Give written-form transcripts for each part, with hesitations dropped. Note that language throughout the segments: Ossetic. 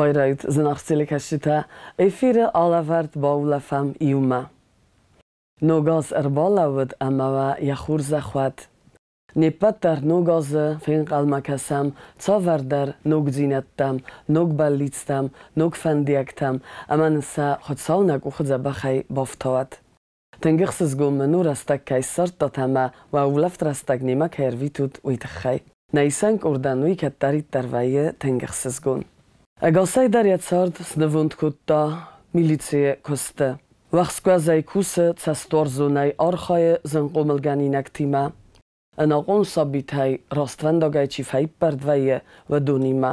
Байрайут, зынаргъ телекӕсджытӕ, эфиры алӕвӕрд баулӕфӕм иумӕ. Ног аз ӕрбалӕууыд ӕмӕ уӕ йӕ хорзӕх уӕд. Не ппӕт дӕр ног азы фенхъӕлмӕ кӕсӕм цавӕрдӕр ногдзинӕдтӕм, ног бӕллицтӕм, ног фӕндиӕгтӕм ӕмӕ нын сӕ Хуыцау нӕ къухы дзӕбӕхӕй бафтауӕд. Тынг ӕхсызгон мын у, рӕстӕг кӕй ссардтат ӕмӕ уӕ улӕфт рӕстӕг немӕ кӕй ӕрвитут, уый тыххӕй. Нӕ исӕн къордӕн уый кӕддӕриддӕр вӕййы тынг ӕхсызгон. Ӕгасӕй дӕр йӕ цард снывонд кодта милицийы куысты. Уӕхскуӕзӕй кусы, цӕстуарзонӕй архайы зынхъомылгӕнинӕгтимӕ. Ӕнахъом сабитӕй рӕствӕндагӕй чи фӕиппӕрд вӕййы, уыдонимӕ.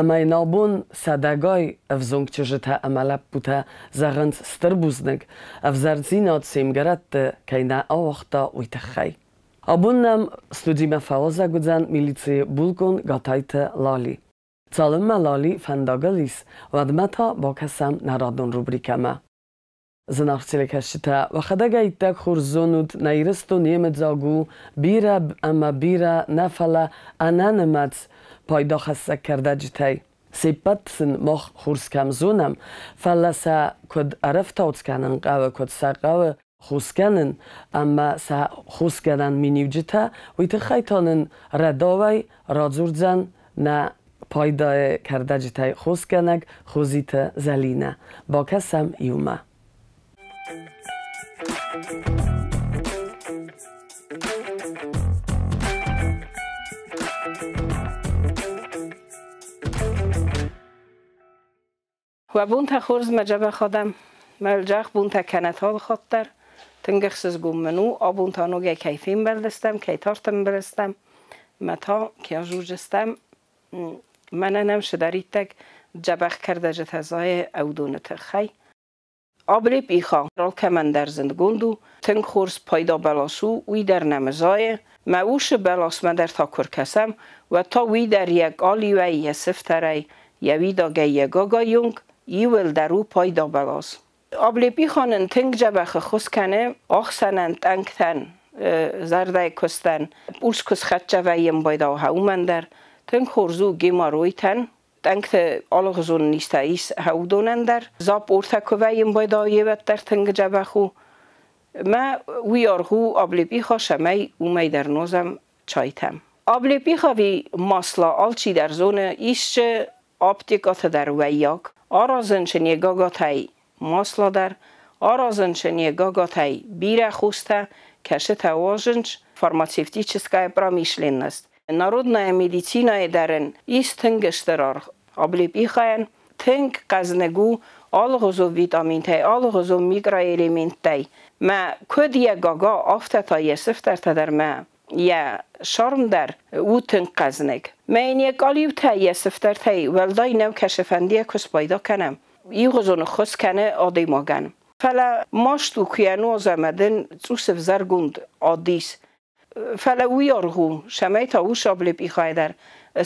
Ӕмӕ йын абон сӕдӕгай ӕвзонг чызджытӕ ӕмӕ лӕппутӕ зӕгъынц стыр бузныг, ӕвзӕрдзинад се мгӕрӕтты кӕй нӕ ауагъта, уый тыххӕй. Абон нӕм студимӕ фӕуазӕг уыдзӕн милицийы булкъон Гатайты Лали. Цалынмӕ Лали фӕндагыл ис, уӕдмӕ та бакӕсӕм нӕ радон рубрикӕмӕ. Зынаргъ телекӕсджытӕ, уӕхӕдӕг ӕй иттӕг хорз зонут, нӕ Ирыстон йемыдзаг у бирӕ ӕмӕ бирӕ нӕ, фӕлӕ ӕнӕнымӕц пайдахӕссӕг кӕрдӕджытӕй. Се ппӕт сын мах хорз кӕм зонӕм, фӕлӕ сӕ куыд ӕрӕфтауц кӕнын хъӕуы, куыд сӕ хъӕуы хосгӕнын ӕмӕ сӕ хосгӕнӕн миниуджытӕ, уый тыххӕй та нын рӕдауӕй радзурдзӕн нӕ пайдайы кӕрдӕджытӕй хосгӕнӕг Хозиты Зӕлинӕ. Бакӕсӕм иумӕ. Уӕ бонтӕ хорз, мӕ дзӕбӕх адӕм! Мӕ ӕлдзӕх бонтӕ кӕнӕ алыхатт дӕр. Тынг ӕхсызгон мын у, абон та ногӕй кӕй фембӕлдыстӕм, кӕй тартӕмбӕлдыстӕм, мӕ та кӕй азурдзыстӕм. Мӕнӕ нӕм цыдӕриддӕр дзӕбӕх кӕрдӕджытӕ зайы ӕвдоны тыххӕй. Облепиха алкӕмӕн дӕр зындгонд у, тынг хорз пайда бӕлас у, уый дӕр нӕм зайы. Мӕ усы бӕласмӕ дӕр та куы ркӕсӕм, уӕд та уый дӕр йӕ къалиуӕй, йӕ сыфтӕрӕй, йӕ уидагӕй йӕ гагайонг иуылдӕр у пайда бӕлас. Облепиха нын тынг дзӕбӕх ӕххуыс кӕны ӕхсӕнӕн, тъӕнгтӕн, зӕрдӕйы куыстӕн. Урс куы схӕццӕ вӕййӕм байдаугъа уымӕн дӕр. Тынг хорз у геморройтӕн, тъӕнгты алыгъуызон низтӕ ис уыдонӕн дӕр. Запортӕ куы вӕййын байдауы, уӕддӕр тынг дзӕбӕх у. Мӕ уый аргъ у облепиха, цӕмӕй уымӕй дӕр нозӕм чайтӕм. Облепихави масла алчидӕр зоны, исчи аптекаты дӕр уӕййаг. Аразын сын йӕ гагатӕй масла дӕр, аразын сын йӕ гагатӕй бирӕ хостӕ, кӕцытӕ уадзынц фармацевтическая промышленность. Народная медицинӕйы дӕр ын ис тынг стыр аргъ. Облепихайӕн тынг хъӕзныг у алыгъуызон витаминтӕй, алыгъуызон микроэлементтӕй. Мӕ куыд йӕ гага, афтӕ та йӕ сыфтӕртӕ дӕр мӕ йӕ сарм дӕр у тынг хъӕзныг. Мӕ йын йӕ къалиутӕ, йӕ сыфтӕртӕй уӕлдай нӕу кӕсы фӕндийӕ куы спайда кӕнӕм. Иугъуызон ӕххуыс кӕны адӕймагӕн. Фӕлӕ маст у, куы йӕ нуаза ӕмӕ дын цъус ӕвзӕргонд адис. Фӕлӕ уый аргъ у, цӕмӕй та ус облепихайы дӕр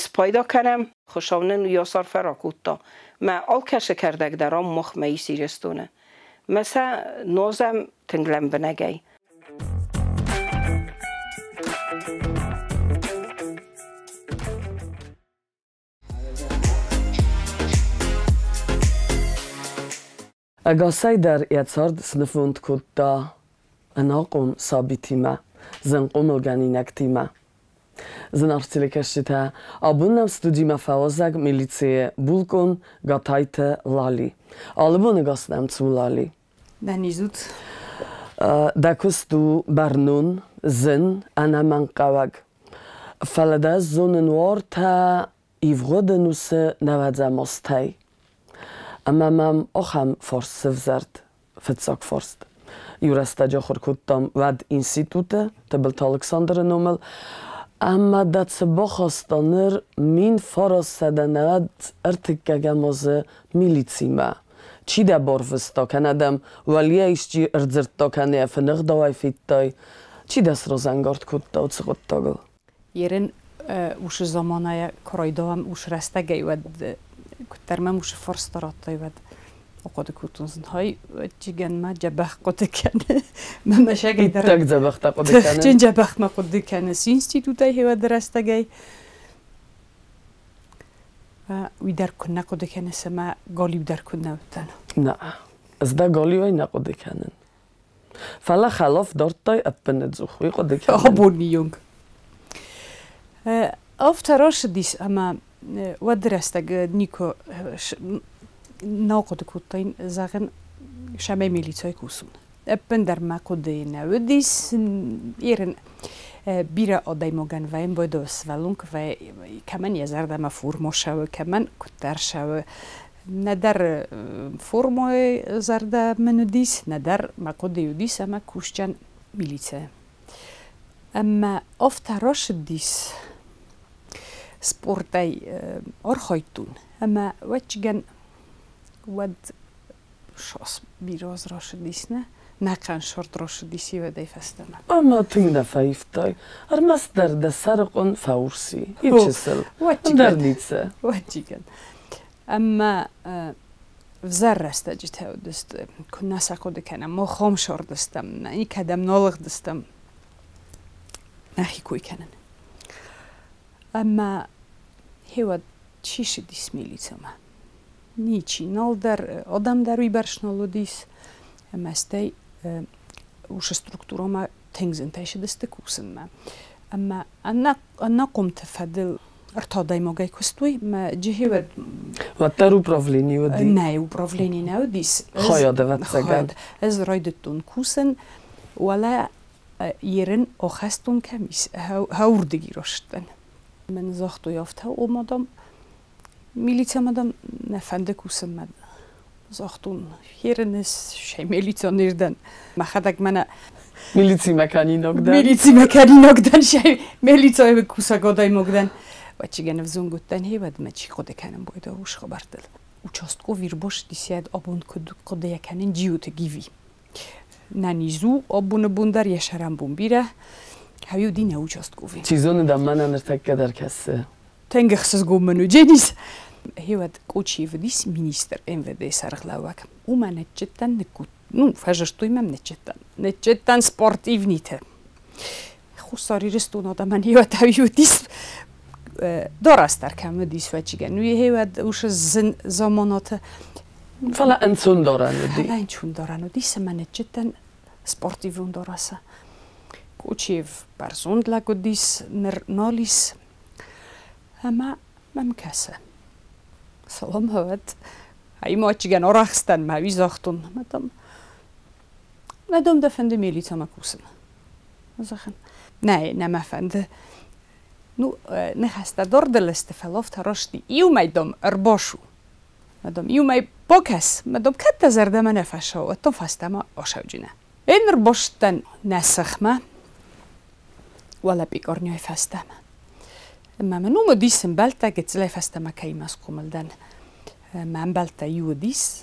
спайда кӕнӕм. Хуыцау нын уый арфӕ ракодта. Мӕ алкӕцы кӕрдӕг дӕр ам махмӕ ис Ирыстоны. Мӕ сӕ нуазӕм тынг лӕмбынӕгӕй. Ӕгасӕй дӕр йӕ цард снывонд кодта ӕнахъом сабитимӕ, зынхъомылгӕнинӕгтимӕ. Зынаргъ телекӕсджытӕ, абон нӕм студимӕ фӕуазӕг милицийы булкъон Гатайты Лали. Алы боны гас нӕм цу, Лали. Нӕнизут. Дӕ куыст у бӕрнон, зын, ӕнӕмӕнгхъӕуӕг. Фӕлӕ дӕ зонын уартӕ ивгъуыд ӕнусы нӕуӕдзӕм азтӕй. Ӕмӕ мӕм ахӕм фарст сӕвзӕрд, фыццаг фарст. Иу рӕстӕджы ахуыр кодтам уӕд институты Тыбылты Алыксандры номыл, ӕмӕ дӕ цы бахаста ныр 1993 азы милицимӕ? Чи дӕ барвыста, кӕнӕ дӕм уӕлейӕ исчи ӕрдзырдта, кӕнӕ йӕ фыныгъдауӕй федтай? Чи дӕ сразӕнгард кодта уыцы хъуыддагыл? Ерын ушы заманайа куы уш рӕстӕгӕй, уӕд куыддӕр мӕм ушы фарста радтай, уӕд ахъуыды кодтон, хай чигӕн ма дзӕбӕх хъуыды кӕны. Мӕ мӕсӕгӕй дӕр Иттӕг дзӕбӕхтӕ хъуыды кӕны. Тыхджын дзӕбӕх ма хъуыды кӕны институтӕй уӕд рӕстӕгӕй. Уый дӕр куыннӕ хъуыды кӕныс ӕмӕ галиу дӕр куыннӕ уыдтӕн. Нӕ, ӕз дӕ галиуӕй нӕ хъуыды кӕнын. Фӕлӕ хӕлаф дардтай ӕппынӕдзух, уый хъуыды кӕнын. Абоны онг. Афтӕ рацыдис, ӕмӕ уӕды рӕстӕг никуы нал хъуыды кодтаин, зӕгъын, цӕмӕй милицӕйы кусын. Ӕппындӕр мӕ хъуыдыйы нӕ уыдис. Ерын бирӕ адӕймагӕн вӕййын байдайы сывӕллон, кӕмӕн йӕ зӕрдӕмӕ форма цӕуы, кӕмӕн куыддӕр цӕуы. Нӕдӕр формӕйы зӕрдӕ мын уыдис, нӕдӕр мӕ хъуыдыйы уыдис ӕмӕ кусджын милицӕйы. Ӕмӕ афтӕ рацыдис, спортӕй архайдтон ӕмӕ ӕвӕццӕгӕн уӕд сас бирӕ аз рацыдис, нӕ? Нӕхъӕн сӕрд рацыдис ивӕдӕй фӕстӕмӕ. Ӕмӕ тынг нӕ фӕивтай. Ӕрмӕстдӕр дӕ сӕрыхъуын фӕурси. Иу чысыл. Ӕндӕр ницы. Ӕвӕццӕгӕн. Ӕмӕ ӕвзӕр рӕстӕджытӕ уыдысты. Куыннӕ сӕ хъуыды кӕнӕм, мах хомсардыстӕм, никӕдӕм нал лыгъдыстӕм. Нӕхи кой кӕнын. Ӕмӕ гъеуӕд чи ссыдис милицӕмӕ? Ничи. Нал дӕр, адӕм дӕр уыйбӕрц нал уыдис. Ӕмӕ стӕй уыцы структурӕмӕ тынг зынтӕй цыдысты кусынмӕ. Ӕмӕ ӕнахъомты фӕдыл ӕртӕ адӕймагӕй куыстой, мӕ джихи уӕд. Уӕддӕр управлени уыди? Нӕ, управлени нӕ уыдис. Хайад, ӕвӕццӕгӕн. Ӕз райдыдтон кусын, уӕлӕ ерын ахӕстон кӕм ис, хӕуырдыги растдӕн. Мӕн загътой афтӕ, ома, дам, милицӕмӕ, дам, нӕ фӕнды кусынмӕ. Загътон, ерын ӕз сӕ милиционер дӕн. Мӕхӕдӕг мӕнӕ Милицимӕ кӕнинаг дӕн. Милицимӕ кӕнинаг дӕн, сӕ милицӕйы кусӕг адӕймаг дӕн. Ӕвӕццӕгӕн ӕвзонг уыдтӕн, гъеуӕд мӕ чи хъуыды кӕнын байдыдта уыцы хабӕрттыл. Участковый ӕрбацыдис, абон куыд хъуыды кӕнын Джиоты Гиви. Нӕниз у абоны бон дӕр, йӕ сӕрӕнбон бирӕ. Уыди нӕ участковый. Чи зоны, дӕм мӕнӕ ныртӕккӕ дӕр кӕсы. Тынг ӕхсызгон мын у, Дженис. Гъеуӕд Къочиев уыдис министр МВД-йы сӕргълӕууӕг. Уымӕ ныччыдтӕн, ныккуд, ну, фӕзырдтой мӕм, ныччыдтӕн. Ныччыдтӕн спортивниты. Хуссар Ирыстон адӕмӕн гъеуӕд уыдис дарӕс дӕр кӕм уыдис, ӕвӕццӕгӕн. Уый гъеуӕд уыцы зын заманаты. Фӕлӕ ӕнцондарӕн уыди. Фӕлӕ ӕнцондарӕн уыдис ӕмӕ ныччыдтӕн спортивон дарӕсы. Къочиев бӕрзонд лӕг уыдис, ныр нал ис. Ӕмӕ мӕм кӕсы. Салам уӕд. Ай ма ӕвӕццӕгӕн арӕхстӕн мӕ уый загътон. Мӕ дам, мӕ дам дӕ фӕнды милицӕмӕ кусын? Зӕгъын, нӕ, нӕ мӕ фӕнды. Ну, ныхӕстӕ дардыл сты, фӕлӕ афтӕ раст иумӕ, дам, ӕрбацу. Мӕ дам, иумӕ бакӕс, мӕ дам, кӕд дӕ зӕрдӕмӕ нӕ фӕцӕуа, уӕд дам фӕстӕмӕ ацӕуджынӕ. Эн ӕрбацыдтӕн нӕ сыхмӕ, уӕлӕ пъикъарняйы фӕстӕмӕ. Ӕмӕ мын уым уыдис ӕмбӕлттӕ, гыццылӕй фӕстӕмӕ кӕимӕ схъомыл дӕн. Мӕ ӕмбӕлттӕ иу уыдис,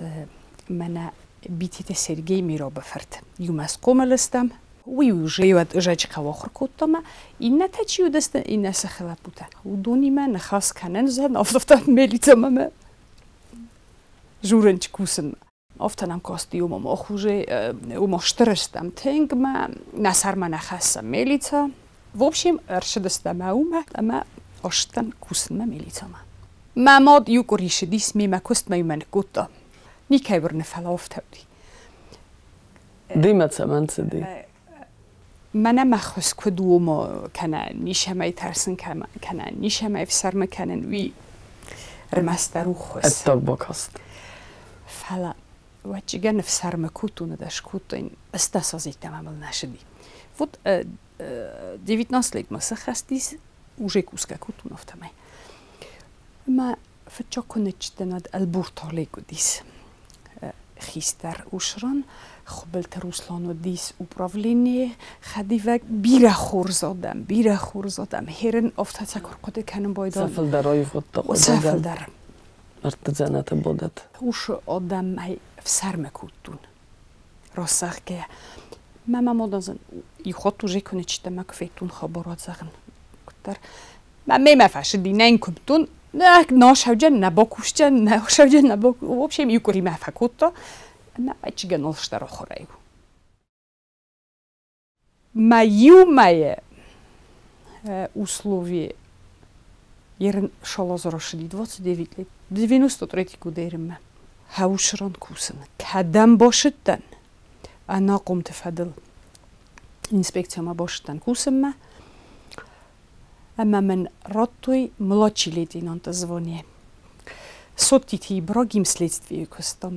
мӕнӕ Битеты Сергей Миробы фырт. Иумӕ схъомыл стӕм. Уый уже уӕд Зӕджыхъӕуы ахуыр кодта ӕмӕ иннӕтӕ чи уыдысты, иннӕ сыхы лӕппутӕ. Уыдонимӕ ныхас кӕнын зӕн, афтӕ милицӕмӕ мӕ журынч кусынмӕ. Афтӕ нӕм касти, ома мах уже ома стыр стӕм тынг мӕ нӕ сӕрмӕ нӕ хӕссӕм милицӕ. В общем, ӕрцыдыстӕм уымӕ ӕмӕ астӕн кусынмӕ милицӕмӕ. Мӕ мад иу къуыри ссыдис мемӕ куыстмӕ иумӕ ныккодта. Никӕй уырны, фӕлӕ афтӕ уыди. Демӕ цӕмӕн цыди? Мӕнӕ мӕ хуыз куыд у, ома кӕнӕ ницӕмӕй тӕрсын кӕнӕ ницӕмӕй ӕфсӕрмы кӕнын, уый ӕрмӕстдӕр у хуыз. Ӕддаг бакаст. Фӕлӕ ӕвӕццӕгӕн ӕфсӕрмы кодтон ӕдас кодтон, 18 азы йеддӕмӕ мыл нӕ цыди. Вот 19 лет ма сӕххӕст ис, уже кусгӕ кодтон афтӕмӕй. Ӕмӕ фыццаг куы ныццыдтӕн, уӕд Ӕлборты уыдис хистӕр усран, Хуыбылты Руслан уыдис управленийы хӕдивӕг. Бирӕ хорз адӕм, бирӕ хорз адӕм. Херын афтӕ сӕ куы рхъуыды кӕнын байдайын. Сӕ фылдӕр аивгъуыдта. Сӕ фылдӕр. Мӕрдты дзӕнӕты бадӕт. Уыцы адӕмӕй ӕфсӕрмы кодтон. Раст зӕгъгӕйӕ. Мӕ мадӕн иу хатт уже куы ныццыдтӕн ӕмӕ куы федтон хабар, уӕд зӕгъын, куыддӕр мӕ мемӕ фӕцыди, нӕ йын куымдтон, нӕ ацӕуджын, нӕ бакусджын, нӕ ацӕуджын, нӕ в общем, иу къуыри мӕ фӕкодта, ӕмӕ ӕвӕццӕгӕн алцыдӕр ахуырӕй у. Мӕ иумӕйы условие Ерын шолозорошили 29 лет. 93 год ерынмӕ. Хӕушырон кусын. Кӕдӕм бошыдтӕн? Ӕнахъомты фӕдыл инспекциямӕ бошыдтӕн кусынмӕ. Ӕмӕ мын радтой младший лейтенанты звание. Соттити Ибрагим следствие куыста.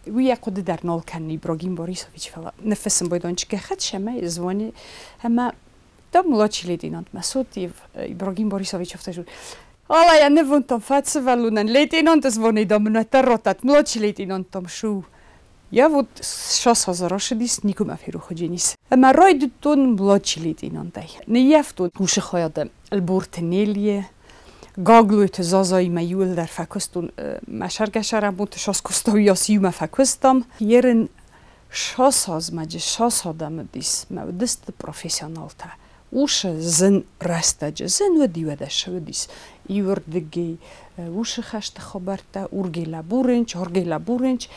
Уый йӕ хъуыды дӕр нал кӕны Ибрагим Борисович, фӕлӕ ныффыссын байдон гӕххӕтт сӕмӕ звание ӕмӕ да младший лейтенантмӕ Соттиев Ибрагим Борисович афтӕ дзуры: Алая нывондтам фӕд сывӕллонӕн лейтенанты звание дам мын уӕддӕр радтат, младший лейтенант дам шу. Я вот 60 рашыдис, никуы мӕ ферох уыдзӕнис. Ӕмӕ райдыдтон младший лейтенантӕй. Ныййӕфтон усы хайады Ӕлборты Нелийы, Гаглойты Зазаимӕ иуылдӕр фӕкуыстон, мӕ сӕргӕсӕрӕнбонты саскуыста, уыйас иумӕ фӕкуыстам. Ерын сасазмӕджы сас адӕм уыдис, мӕ уыдысты профессионалтӕ. Усы зын рӕстӕджы, зын уыди, уӕдӕ цы уыдис. Иуырдыгӕй усы хӕсты хабӕрттӕ, ургей лӕбурынч, оргей лӕбурынч,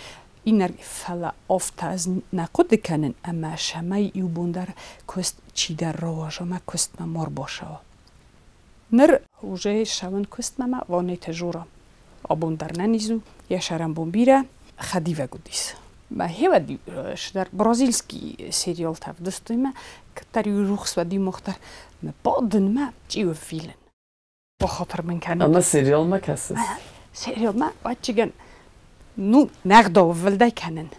иннӕрдыгӕй, фӕлӕ афтӕ ӕз нӕ хъуыды кӕнын, ӕмӕ цӕмӕй иу бон дӕр куыст чидӕр рауаза мӕ куыстмӕ ма рбацӕуа. Ныр уже ссӕуын куыстмӕ мӕ Ванеты Жора. Абон дӕр нӕниз у, йӕ сӕрӕнбон бирӕ, хӕдивӕг уыдис. Мӕ хевӕд дӕр бразильский сериалтӕ ӕвдыстой мӕ, кӕддӕр-иу рухс уӕд-иу мах дӕр мӕ бадынмӕ чъиуы филын. Бахатыр мын кӕнут. Ӕмӕ сериалмӕ кӕсыс? Сериалмӕ, ӕвӕццӕгӕн, ну, не гъдау уӕлдай кӕнын.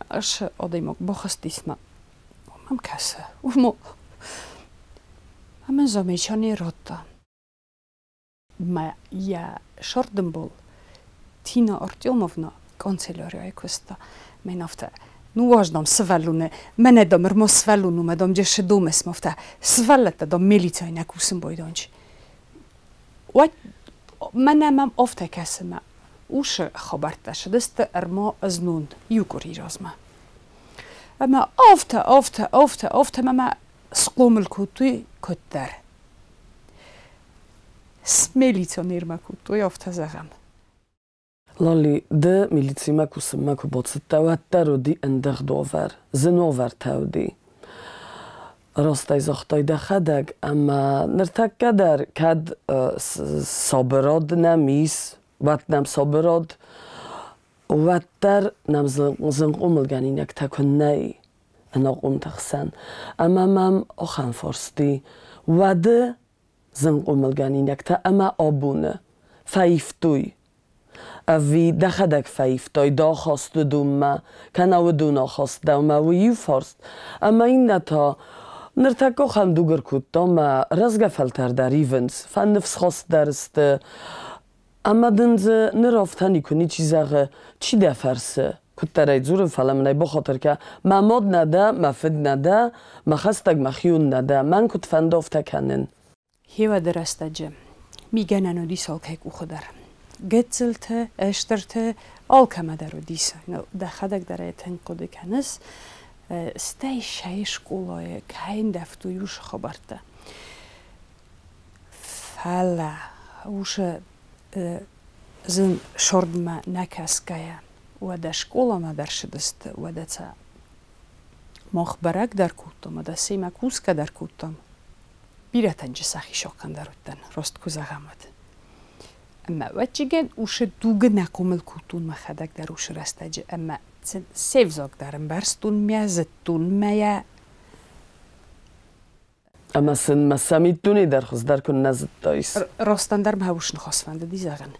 Ӕз адӕймаг бахызтис мӕ, мӕм кӕсы, уым ӕмӕ замечание радта. Мӕ йӕ сӕрдымбол Тина Артемовна канцелярияйы куыста. Мӕн афтӕ, ныууадз, дам, сывӕллоны, мӕнӕ, дам, ӕрмӕст сывӕллон у, мӕ, дам, джессы домӕс, афтӕ, сывӕллӕттӕ, дам, милицӕйы нӕ кусын байдайынц. Уӕд мӕнӕ мӕм афтӕ кӕсы, мӕ усы хабӕрттӕ ссыдысты ӕрма знон иу къуыри размӕ. Ӕмӕ афтӕ, афтӕ, афтӕ, афтӕ мӕ схъомыл кодтой куыддӕр. Смилиционермӕ кодтой, афтӕ зӕгъӕм. Лали, ды милицимӕ кусынмӕ куы бацыдтӕ, уӕддӕр уыди ӕндыгъд уавӕр, зын уавӕртӕ уыди. Растӕй загътай дӕхӕдӕг, ӕмӕ ныртӕккӕ дӕр кӕд сабырад нӕм ис, уӕд нӕм сабырад, уӕддӕр нӕм зынхъомылгӕнинӕгтӕ куыннӕ и ӕнахъомты хсӕн. Ӕмӕ мӕм ахӕм фарст и, уӕды зынхъомылгӕнинӕгтӕ ӕмӕ абоны фӕивтой ӕви дӕхӕдӕг фӕивтай дӕ ахаст уыдонмӕ, кӕнӕ уыдон ахаст дӕумӕ, уый иу фарст. Ӕмӕ иннӕ та, ныртӕккӕ ахӕм дуг ӕркодта ӕмӕ рӕзгӕ фӕлтӕр дӕр ивынц, фӕныфсхаст дӕр сты. Ӕмӕ дын дзы ныр афтӕ никуы ничи зӕгъы, чи дӕ фӕрсы, куыддӕр ӕй дзурын, фӕлӕ мын ӕй бахатыр кӕ, мӕ мад нӕ дӕ, мӕ фыд нӕ дӕ, мӕ хӕстӕг, мӕ хион нӕ дӕ, мӕн куыд фӕнды, афтӕ кӕнын. Хеуӕды рӕстӕджы мигӕнӕн уыдис алкӕй къухы дӕр. Гыццылты, стырты, алкӕмӕ дӕр уыдис. Дӕхӕдӕг дӕр ӕй тынг хъуыды кӕныс. Стӕй сӕ скъолайы кӕй ӕндӕвтой уыцы хабӕрттӕ. Фӕлӕ уыцы зын сордмӕ нӕ кӕсгӕйӕ, уӕдӕ скъоламӕ дӕр ссыдысты, уӕдӕ сӕ мах бӕрӕг дӕр кодтам, уӕдӕ семӕ кусгӕ дӕр кодтам. Бирӕтӕн сӕхи сахъхъӕн дӕр уыдтӕн, раст куы зӕгъӕм, уӕд. Ӕмӕ ӕвӕццӕгӕн уыцы дугы нӕ хъомыл кодтон мӕхӕдӕг дӕр уыцы рӕстӕджы ӕмӕ се взаг дӕр ӕмбӕрстон, мӕ зыдтон, мӕ йӕ Ӕмӕ сын мӕ сӕ миддуне дӕр хуыздӕр куыннӕ зыдтаис. Растӕндӕр мӕ ус ныхас фӕндыди зӕгъын.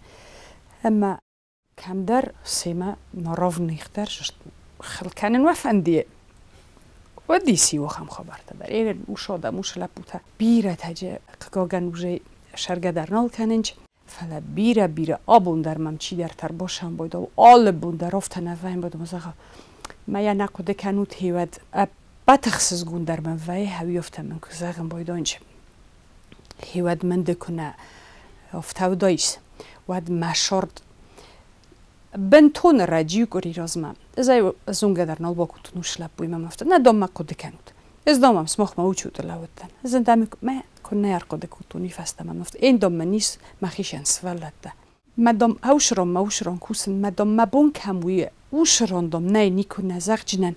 Ӕмӕ кӕмдӕр семӕ на равных дӕр хыл кӕнын уӕ фӕнди. Уыдис иу ахӕм хабӕрттӕ дӕр. Ус адӕм, ус лӕппутӕ бирӕтӕ хъыгагӕн уже сӕргӕ дӕр нал кӕнынц. Фӕлӕ бирӕ-бирӕ абон дӕр мӕм чидӕртӕ ӕрбасӕмбӕлд, алы бон дӕр афтӕ нӕ вӕййы, ӕмӕ зӕгъы, мӕ йӕ нӕ хъуыды кӕнут, уӕд ӕппӕт ӕхсызгон дӕр мӕм вӕййы, ӕви афтӕ мын куы зӕгъын байдайынц. Уӕд мын ды куы нӕ афтӕ уыдаис, уӕд мӕ сӕрд бынтон ӕрӕджы къуыри размӕ. Ӕз ӕй зонгӕ дӕр нал бакодтон уыцы лӕппуимӕ афтӕ, нӕ дам мӕ хъуыды кӕнут. Ӕз дам ӕм сымахмӕ учеты лӕууыдтӕн. Ӕз ын дам мӕ куы нӕ ӕрхъуыды кодтон, уый фӕстӕ мӕм афтӕ, эн дам мын ис мӕхицӕн сывӕллӕттӕ. Мӕ дам аушырон мӕ ушырон кусын, мӕ дам мӕ бон кӕм уый, ушырон дам нӕй никуы нӕ зӕгъджынӕн.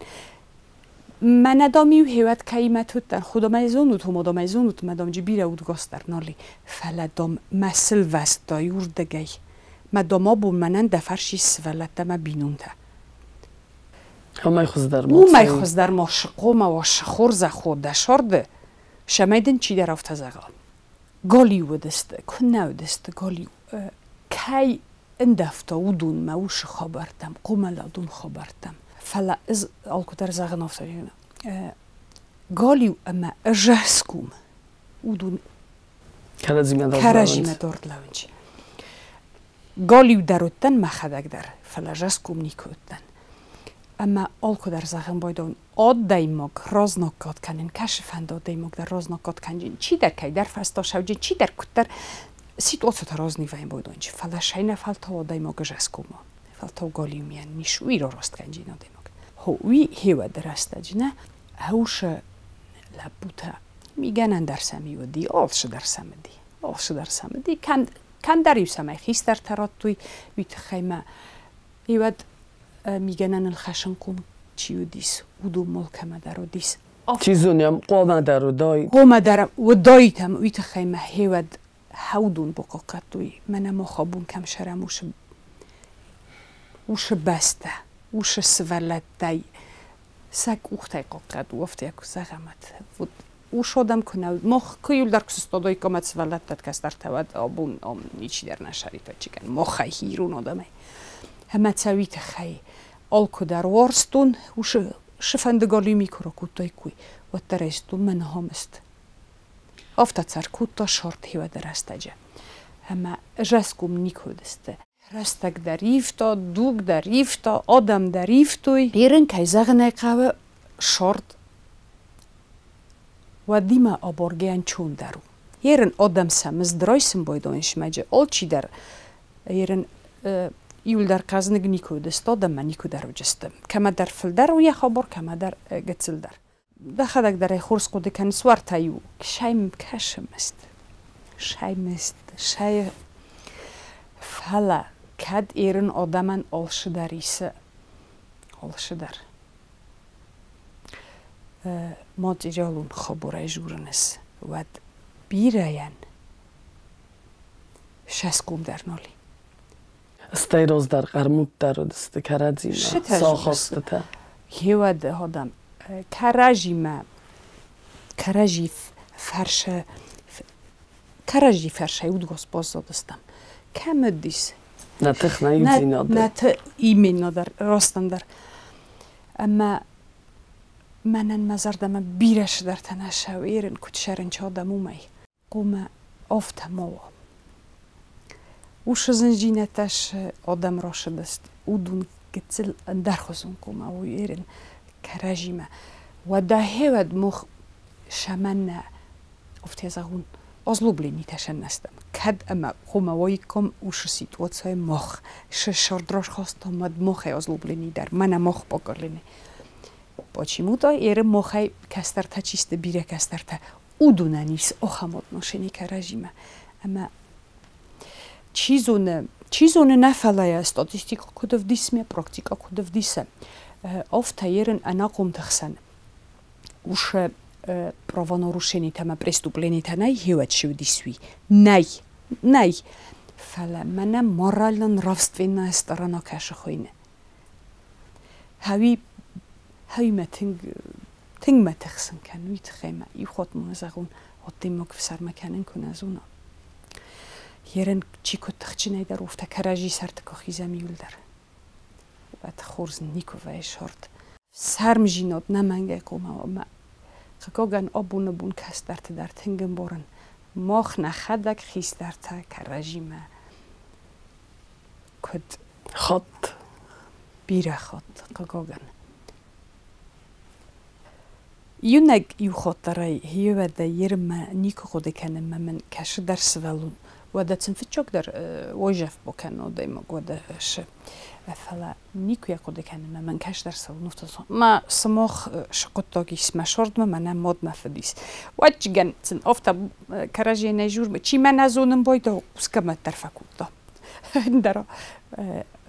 Мӕнӕ дам-иу хеуӕд кӕимӕ уыдтӕн, худомӕй зонут, хомодомӕй зонут, мӕ дам джи бирӕ удгос дӕр нал и, фӕлӕ дам мӕ сылвӕстай уырдыгӕй. Мӕ дам абон мӕнӕн дӕ фарс ис сывӕллӕттӕ мӕ бинонтӕ. Уымӕй хуыздӕр ма Уымӕй хуыздӕр ма шы хъомӕ уа, шы хорзӕх уа дӕ сӕрды, цӕмӕй дын чидӕр афтӕ зӕгъа. Галиу уыдысты, куыннӕ уыдысты галиу. Кӕй ӕндӕвта уыдонмӕ уыцы хабӕрттӕм, хъомыладон хабӕрттӕм. Фӕлӕ ӕз алкуыдӕр зӕгъын афтӕ, галиу ӕмӕ ӕзӕсгом уыдон кӕрӕдзимӕ дард лӕууынц. Галиу дӕр уыдтӕн мӕхӕдӕг дӕр, фӕлӕ ӕзӕсгом никуы уыдтӕн. Ӕмӕ алкуыдӕр зӕгъын байдайон, адӕймаг разнаггад кӕнын, кӕсыфӕнды адӕймаг дӕр разнаггад кӕнджын, чидӕр кӕйдӕр фӕстӕ сӕуджын, чидӕр куыддӕр ситуацията разнивайын байдайынч, фӕлӕ сӕйнӕ фӕлтау адӕймаг ӕзӕсгома, фӕлтау галиу мийӕн нис уый рараст кӕнджын адӕймаг. Хо, уый хеуӕды рӕстӕджы нӕ хӕусы лӕппутӕ мигӕнӕн дӕр сӕм уыди, алцы дӕр сӕм уыди, алцы дӕр сӕм уыди. Кӕмдӕр-иу цӕмӕй хистӕртӕ радтой, уый тыххӕй мӕ иуӕд мигӕнӕныл хӕсынхъом чи уыдис, уыдон мыл кӕмӕдӕр уыдис. Чи зонӕм, хъуамӕ дӕр уыдаид. Хъуамӕ дӕр уыдаид ӕмӕ уый тыххӕй мӕ хеуӕд хӕудон бахъахъхъӕдтой, мӕнӕ мах абон кӕм сӕрӕм, уыцы бӕстӕ, уыцы сывӕллӕттӕй сӕ къухтӕй хъахъхъӕд у, афтӕ куы зӕгъӕм. Вот уыцы адӕм куы нӕ мах куы иуылдӕр куы сыстадаиккам ӕд сывӕллӕттӕ кӕстӕртӕ, уӕд абон ам ничидӕр нӕ сӕрит чикен махӕй ирон адӕмӕй. Ӕмӕ цӕ уый тыххӕй алкуыдӕр уарзтон, уыцы шыфӕнды галиу ми куы ракодтаиккой, уӕддӕр айстон мӕ ныхамыст. Афтӕ цӕр кодта сӕрд хиуӕды рӕстӕджы. Ӕмӕ ӕзӕсгом никуы уыдысты. Рӕстӕг дӕр ивта, дуг дӕр ивта, адӕм дӕр ивтой. Ерын, кӕй зӕгъын ӕй хъӕуы, сӕрд уӕдимӕ абаргӕ ӕнцондӕр у. Ерын адӕм сӕ мызд райсын байдайын смӕджы, алчидӕр ерын иуылдӕр хъӕзныг никуы уыдысты, адӕммӕ никуы дӕр уыдысты. Кӕмӕдӕр фылдӕр у йӕ хабар, кӕмӕдӕр гыццылдӕр. Дӕхӕдӕг дӕр ӕй хорз хъуыды кӕныс, уӕртӕ-иу сӕм кӕсы мызд, сӕ мызд, сӕ фӕлӕ кӕд ерын адӕмӕн алцыдӕр исы, алцыдӕр. Материалон хабарӕй дзурынц, уӕд бирӕйӕн сӕсгом дӕр нал и. Стӕй раздӕр хъӕрмуддӕр уыдысты кӕрӕдзимӕ, сӕ ахастытӕ. Хеуӕд адӕм кӕрӕдзимӕ кӕрӕдзи фӕрсӕ кӕрӕдзи фӕрсӕй удгос баззадыстӕм. Кӕм уыдис? Нӕ тых, нӕ иудзинад. Нӕ тых именно дӕр, растӕндӕр. Ӕмӕ мӕнӕн мӕ зӕрдӕмӕ бирӕ цыдӕртӕ нӕ цӕуы, ерын куыд сӕрынчы адӕм уымӕй. Хъуамӕ афтӕ ма уа. Уыцы зындзинӕдтӕ цы адӕм рацыдысты, уыдон гыццыл ӕндӕрхуызон хъуамӕ уой ерын кӕрӕдзимӕ. Уӕдӕ хеуӕд мах цӕмӕннӕ афтӕ зӕгъун, озлобленитӕ сӕннӕстӕм. Кӕд ӕмӕ хъуамӕ уаиккам уыцы ситуацийы мах, цы сӕрд рахастам, уӕд махӕй озлоблени дӕр, мӕнӕ мах поколени. Почему-то ерын махӕй кӕстӕртӕ чи сты, бирӕ кӕстӕртӕ, уыдонӕн ис ахӕм отношени кӕрӕдзимӕ. Ӕмӕ чи зоны нӕ, фӕлӕ статистика куыд ӕвдисмӕ, практика куыд ӕвдисы, афтӕ ерын ӕнахъомты хсӕн уыцы правонарушенитӕ ӕмӕ преступленитӕ нӕй, хеуӕд шы уыдис уый. Нӕй, нӕй. Фӕлӕ мӕнӕ морально-нравственная сторона кӕсы хуыйны. Хауи, хауи мӕ тынг, тынг мӕ тыхсын кӕны, уый тыххӕй мӕ иу хатт ма зӕгъон, адӕймаг ӕфсӕрмы кӕнын куы нӕ зона. Ерын чи куыд тыхджынӕй дӕр, афтӕ кӕрӕдзи сӕрты куы хизӕм иуылдӕр. Уӕд хорз никуы вӕййы сӕрд. Ӕфсармдзинад нӕмӕнгӕй хъуамӕ уа ӕмӕ хъыгагӕн абоны бон кӕстӕрты дӕр тынг ӕмбарын. Мах нӕхӕдӕг хистӕртӕ кӕрӕдзимӕ куыд Хатт. Бирӕ хатт, хъыгагӕн. Иунӕг иу хатт дӕр ӕй хиуӕдӕй ерынмӕ никуы хъуыды кӕнын мӕ мын кӕсыдӕр сывӕллон. Уӕдӕ сын фыццагдӕр уайдзӕф бакӕны адӕймаг, уӕдӕ шы. Фӕлӕ никуы йӕ хъуыды кӕнын мӕ мын кӕсдӕр сывӕллон афтӕ ма сымах шы хъуыддаг ис мӕ сӕрдмӕ, мӕнӕ мад мӕ фыд ис. Уӕдчигӕн сын афтӕ кӕрӕдзийӕ нӕ журмӕ, чи мӕ нӕ зонын байдау, хъусгӕ дӕр фӕкодта. Ӕндӕр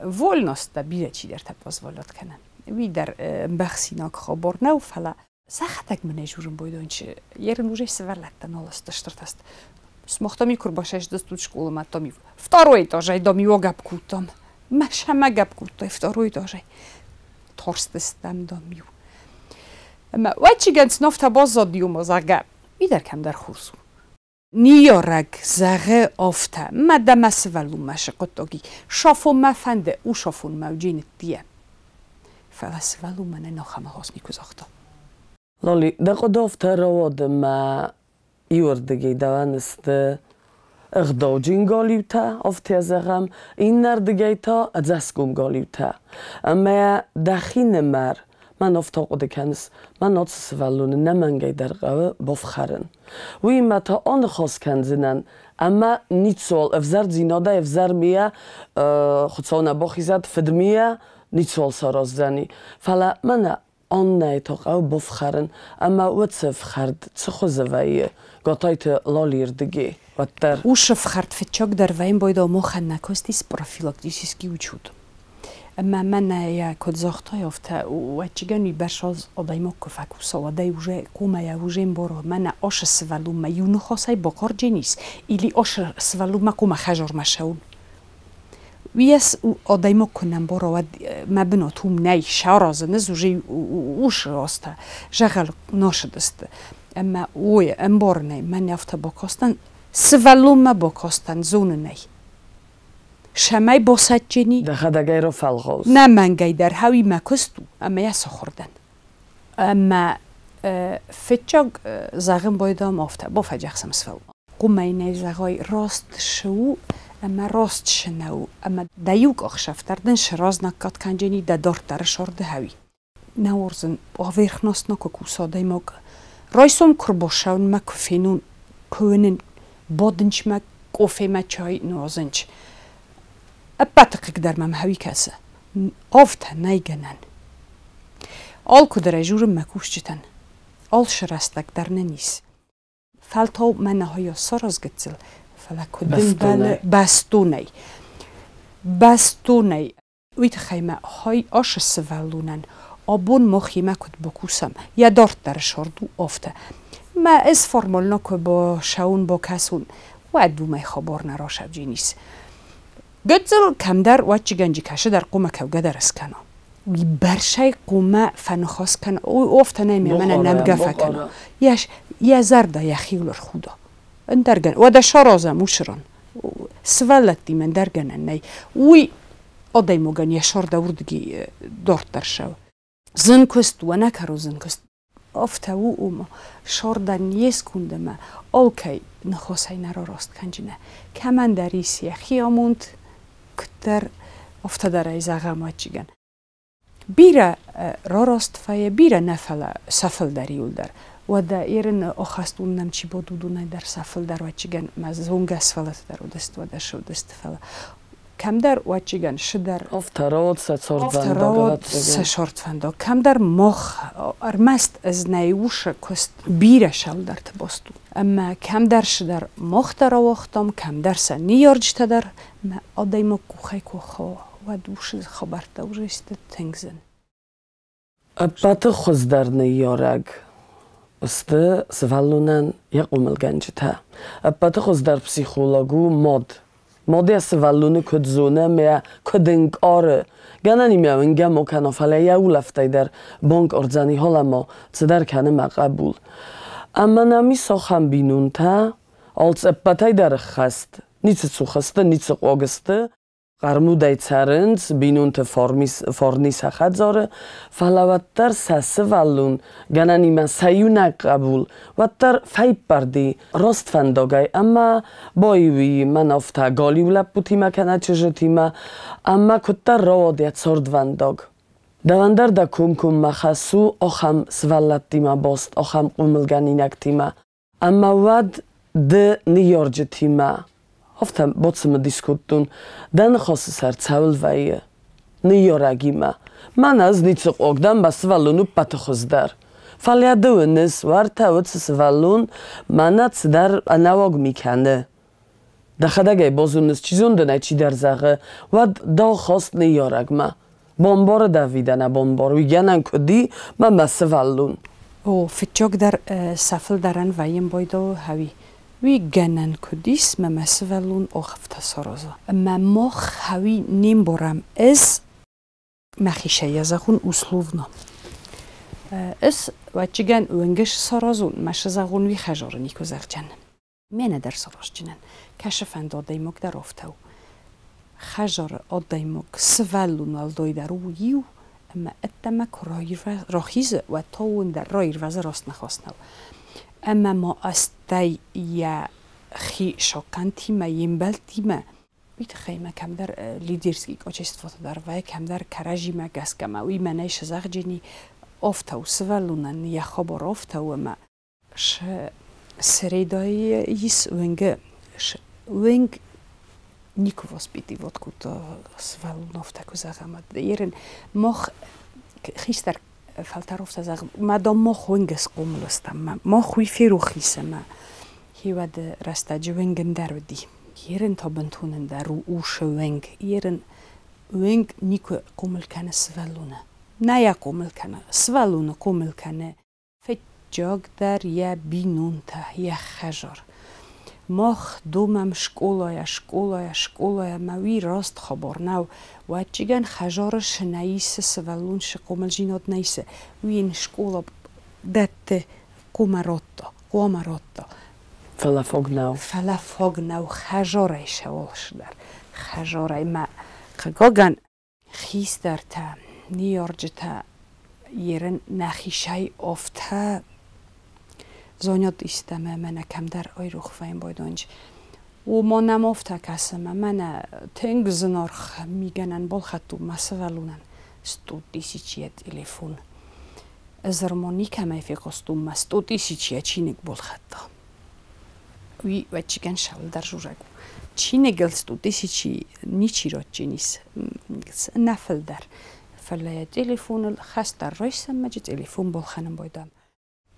вольностьтӕ бирӕ чидӕртӕ позволят кӕнын. Уый дӕр ӕмбӕхсинаг хабар нӕу, фӕлӕ сӕхӕдӕг мын ӕй журын бойдончы. Ерын уже сывӕллӕттӕ нал сты стыртӕст. Сымах там куы рбасӕстыстут школамӕ, там второй этажӕй дам иу агӕпп кодтам. Мӕ сӕмӕ гӕпп кодтай второй этажӕй. Тарстыстӕм дам иу. Ӕмӕ уӕччигӕн цынафтӕ баззад иумӕ, зӕгъгӕ, уый дӕр кӕмдӕр хорз у. Ныййарӕг зӕгъы афтӕ, мӕ дӕ мӕ сывӕллонмӕ цы хъуыддаг и, сафон мӕ фӕнды, у сафон мӕ уджи ныттийӕ. Фӕлӕ сывӕллон мӕнӕн ахӕм ныхас никуы загъта. Лоли, дӕ хъуыды афтӕ рауад ӕмӕ иуӕрдыгӕй дӕуӕн сты ӕгъдауджын галиутӕ, афтӕ зӕгъӕм, иннӕрдыгӕй та ӕдзӕсгом галиутӕ. Ӕмӕ дӕхинымӕр мӕн афтӕ хъуыды кӕныс, мӕн ацы сывӕллоны нӕмӕнгӕй дӕр хъӕуы бафхӕрын. Уыимӕ та аныхас кӕндзынӕн ӕмӕ ницуал ӕвзӕрдзинадӕй ӕвзӕр мийӕ, Хуыцау нӕ бахизӕд, фыдмийӕ ницуал сараздзӕни. Фӕлӕ мӕнӕ Аннӕйы та хъӕуы бафхӕрын ӕмӕ уыцы ӕфхӕрд цы хуызы вӕййы Гатайты Лалийы рдыгӕй, уӕддӕр. Уыцы ӕфхӕрд фыццагдӕр вӕййын байдал махӕн нӕ кастис профилактический учет. Ӕмӕ мӕнӕ йӕ куыд загътай, афтӕ уӕдчигӕн уыйбӕрц адӕймаг куы фӕкуса, уӕд ӕй уже комӕйӕ уже ӕмбары, мӕнӕ ашы сывӕллонмӕ иу ныхасӕй бахъарджын ис, или ашы сывӕллонмӕ комӕ хӕзармӕ ссӕуын. Уыйас адӕймаг куы нӕ мбара, уӕд мӕ бынат уым нӕй, саразын ӕз уже усы азтӕ зӕгъӕл насыдысты. Ӕмӕ ой, ӕмбарынӕй мӕн афтӕ бакастӕн, сывӕллонмӕ бакастӕн, зонынӕй. Сӕмӕй басӕтджыни. Дӕхӕдӕг ӕй рафӕлгъаус. Нӕ мӕнгӕй дӕр хауи мӕ куыст у, ӕмӕ йӕ сахуыр дӕн. Ӕмӕ фыццаг зӕгъын байдам афтӕ, бафӕдзӕхсӕм сфӕл. Къуымӕй нӕ зӕгъай, раст шы у ӕмӕ раст шы нӕу, ӕмӕ дӕ иу къахсӕфтӕр дын сразнаггад кӕнджени дӕ дарддӕры сӕрды хауи. Нӕ уарзын, поверхностно куы куса адӕймаг. Райсом куы рбацӕуын мӕ куы фенон, куы уынын, бадынчмӕ къофемӕ чай нуазынч. Ӕппӕты хъыгдӕр мӕм хауи кӕсы. Афтӕ нӕй гӕнӕн. Алкуыдӕр ӕй журын мӕ кусджытӕн. Алшы рӕстӕг дӕр нын ис. Фӕлтау мӕнӕ хайа сараз гыццыл, фӕлӕ куыд ӕмбӕлы бӕстонӕй. Бӕстонӕй. Уый тыххӕй мӕ хай ашы сывӕллонӕн абон махимӕ куыд бакусӕм, йӕ дарддӕры сӕрд у афтӕ. Мӕ ӕз формально куы башӕуын, бакӕсон, уӕд уымӕй хабар нӕ расӕвдженис. Гыццыл кӕмдӕр уӕдчигӕнджы кӕсыдӕр хъуамӕ кӕугӕ дӕр скӕна. Уый бӕрцӕй хъуамӕ фӕныхас кӕна. Афтӕ нӕй мӕнӕ нӕмгӕ фӕкӕна. Йӕ зӕрдӕ йӕхиуыл ӕрхуда. Ӕндӕр гӕнӕн. Уӕдӕ саразӕм уыцы ран. Сывӕллӕттимӕ ӕндӕр гӕнӕн нӕй. Уый адӕймагӕн йӕ сӕрдӕ уырдыги дарддӕр ссӕуы. Зын куыст у, ӕнӕкӕрон зын куыст. Афтӕ у, ома сӕрдӕн не скундӕмӕ алкӕй ныхасӕй нӕ рараст кӕнджынӕ. Кӕмӕндӕр ис йӕхи амонд, куыддӕр афтӕ дӕр ӕй зӕгъӕм ӕвӕццӕгӕн. Бирӕ рараст вӕййы, бирӕ нӕ, фӕлӕ сӕ фылдӕр иуылдӕр. Уӕдӕ ерын ахӕстон нӕм чи бад, уыдонӕй дӕр сӕ фылдӕр ӕвӕццӕгӕн мӕ зонгӕ сывӕллӕттӕ дӕр уыдысты, уӕдӕ цы уыдысты, фӕлӕ кӕмдӕр ӕвӕццӕгӕн шыдӕр Афтӕ рауад сӕ Афтӕ цардвӕндаг, рауад сӕ ӕвӕццӕгӕн. цардвӕндаг. Кӕмдӕр мах ӕрмӕст ӕз нӕ усы куыст бирӕ сӕлдӕрты баст у. Ӕмӕ кӕмдӕр шыдӕр мах дӕр ауагътам, кӕмдӕр сӕ ныййарджытӕ дӕр. Мӕ адӕймаг къухӕй куы хауа, уӕд усы хабӕрттӕ уже сты тынг зын. Ӕппӕты хуыздӕр ныййарӕг сты сывӕллонӕн йӕ хъомылгӕнджытӕ. Ӕппӕты хуыздӕр психолог у мад. Мад йӕ сывӕллоны куыд зоны ӕмӕ куыд ӕнкъары. Гӕнӕн имӕ уынгӕ ма кӕна, фӕлӕ йӕ улӕфтӕй дӕр банкъардзӕни халӕма, цыдӕр кӕны мӕ хъӕбул. Ӕмӕ нӕм ис ахӕм бинонтӕ, алцӕппӕтӕй дӕр ӕххӕст. Ницы цух сты, ницы хъуаг сты. Хъӕрмудӕй цӕрынц, бинонты фарни сӕ хӕдзары, фӕлӕ уӕддӕр сӕ сывӕллон, гӕнӕнимӕ сӕ иунӕг хъӕбул, уӕддӕр фӕиппӕрди раст фӕндагӕй ӕмӕ баиуи мӕн афтӕ галиу лӕппутимӕ кӕнӕ чызджытимӕ, ӕмӕ куыддӕр рауад йӕ цардвӕндаг. Дӕуӕн дӕр дӕ комкоммӕ хӕс у ахӕм сывӕллӕттимӕ баст, ахӕм хъомылгӕнинӕгтимӕ. Ӕмӕ уӕд ды ныййарджытимӕ афтӕ бацымыдис кодтон, дӕ ныхасы сӕр цӕуыл вӕййы ныййарӕгимӕ. Мӕнӕ ӕз ницы хъуаг дӕн, мӕ сывӕллон у ппӕты хуыздӕр. Фӕлӕ ды уыныс, уӕртӕ уыцы сывӕллон мӕнӕ цыдӕр ӕнӕуаг ми кӕны. Дӕхӕдӕг ӕй базоныс, чи зоны дын ӕй чидӕр зӕгъы, уӕд дӕ ахаст ныййарӕгмӕ. Бамбары дӕ ӕви дӕ нӕ бамбары, уый гӕнӕн куыд и, мӕ мӕ сывӕллон. О, фыццагдӕр сӕ фылдӕрӕн вӕййын байдауы хӕуи. Уый гӕнӕн куыд ис, мӕ мӕ сывӕллон охӕвтӕ сараза. Ӕмӕ мах хӕуи не мбарӕм. Ӕз мӕхицӕй йӕ зӕгъун условно. Ӕз ӕвӕццӕгӕн уынгӕ саразон, мӕ зӕгъон уый хӕдзары никуы зӕгъдзӕн. Мӕнӕ дӕр сараздзынӕн. Кӕсы адӕймаг дӕр афтӕ у. Хӕдзары адӕймаг сывӕллон уӕлдайдӕр у иу, ӕмӕ ӕддӕмӕ куы рахизы, уӕд та уын дӕр раирвӕзы раст ныхас нӕу. Ӕмӕ ма астӕй йӕхи сахъхъӕнтимӕ, йе мбӕлттимӕ уый тыххӕй ма кӕмдӕр лидерский качествотӕ дӕр вӕййы, кӕмдӕр кӕрӕдзимӕ гӕсгӕ ма уый мӕнӕй сызӕгъджыни афтӕ у сывӕллонӕн йӕ хабар афтӕ у ӕмӕ средайы ис уынгы уынг никуы воспитывать кодта сывӕллон афтӕ куы зӕгъӕм ерын мах хистӕр фӕлтӕр афтӕ зӕгъы мадам мах уынгы схъомыл стӕм мах уый ферох ис ӕмӕ хиуӕды рӕстӕджы уынг ӕндӕр уыди ерын та бынтон ӕндӕр у усы уынг ерын уынг никуы хъомыл кӕны сывӕллоны нӕ йӕ хъомыл кӕны сывӕллоны хъомыл кӕны фыццагдӕр йӕ бинонтӕ йӕ хӕдзар мах домӕм скъолайӕ скъолайӕ скъолайӕ ӕмӕ уый раст хабар нӕу уӕдчигӕн хӕдзары шы нӕ исы сывӕллон шы хъомылдзинад нӕ исы уый йын скъола дӕтты хъуамӕ радта хъуамӕ радта Фӕлӕ фаг нӕу. Фӕлӕ фаг нӕу хӕдзарӕй сӕ алцыдӕр хӕдзарӕй мӕ хъыгагӕн хистӕртӕ ныййарджытӕ ерын нӕхицӕй афтӕ зонӕд истӕ ӕмӕ мӕнӕ кӕмдӕр айрох вӕййын байдонджы. Уымӕ нӕм афтӕ кӕсы ӕмӕ мӕнӕ тынг зынаргъ мигӕнӕн балхӕдтон мӕ сывӕллонӕн сто тысячийӕ телефон. Ӕз ӕрмӕ никӕмӕй фехъуыстон мӕ сто тысячийӕ чиныг балхӕдта. Уый ӕвӕццӕгӕн сӕуылдӕр дзурӕг у. Чиныгыл сто тысячи ничи ратджынис, нӕ фылдӕр. Фӕлӕ йӕ телефоныл хӕстӕр райсӕммӕджы телефон балхӕнын байдам.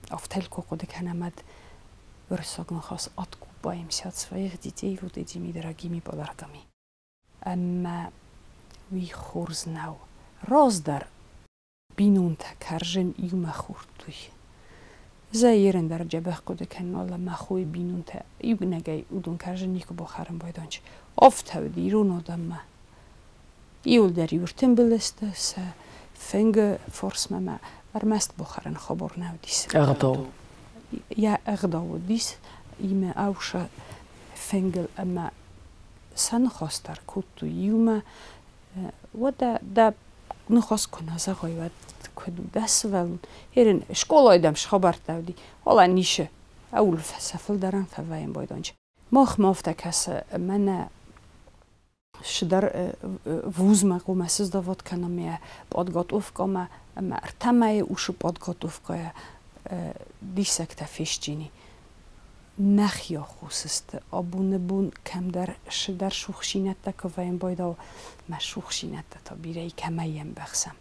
Афтӕ куы хъуыды кӕнӕм, ӕд уырыссаг ныхас откупаемся от своих детей вот этими дорогими подарками. Ӕмӕ уый хорз нӕу. Раздӕр бинонтӕ кӕрзын иумӕ хордтой. Зӕйырын дӕр дзӕбӕх хъуыды кӕнын, ӕмӕ мӕ хойы бинонтӕ иунӕгӕй уыдон кӕрзын никуы бахӕрын байдонч. Афтӕ уыд ирон адӕммӕ. Иуылдӕр иу ӕртымбыл сты сӕ фынгы фарсмӕ мӕ ӕрмӕст бахӕрын хабар нӕ уыдис. Ӕгъдау. Йӕ ӕгъдау уыдис, имӕ ауса фынгыл ӕмӕ сӕ ныхас дӕр кодтой иумӕ. Уӕдӕ дӕ ныхас куы нӕ зӕгъай, уӕд куыд у дӕ сывӕллон? Ерын скъолайы дӕм схабӕрттӕ уыди, уалӕ нишы ӕуыл сӕ фылдӕрӕн фӕвӕййын байдонч. Махмӕ афтӕ кӕсы, мӕнӕ шыдӕр вузмӕ хъуамӕ сыздавод кӕнӕм йӕ подготовкӕмӕ ӕмӕ ӕртӕ мӕйы усы подготовкӕйӕ диссӕгтӕ фестджини. Нӕхи аххос сты. Абоны бон кӕмдӕр шыдӕр сухсинӕдтӕ куы вӕййын байдау, мӕ сухсинӕдтӕ та бирӕ кӕмӕй ӕмбӕхсӕм.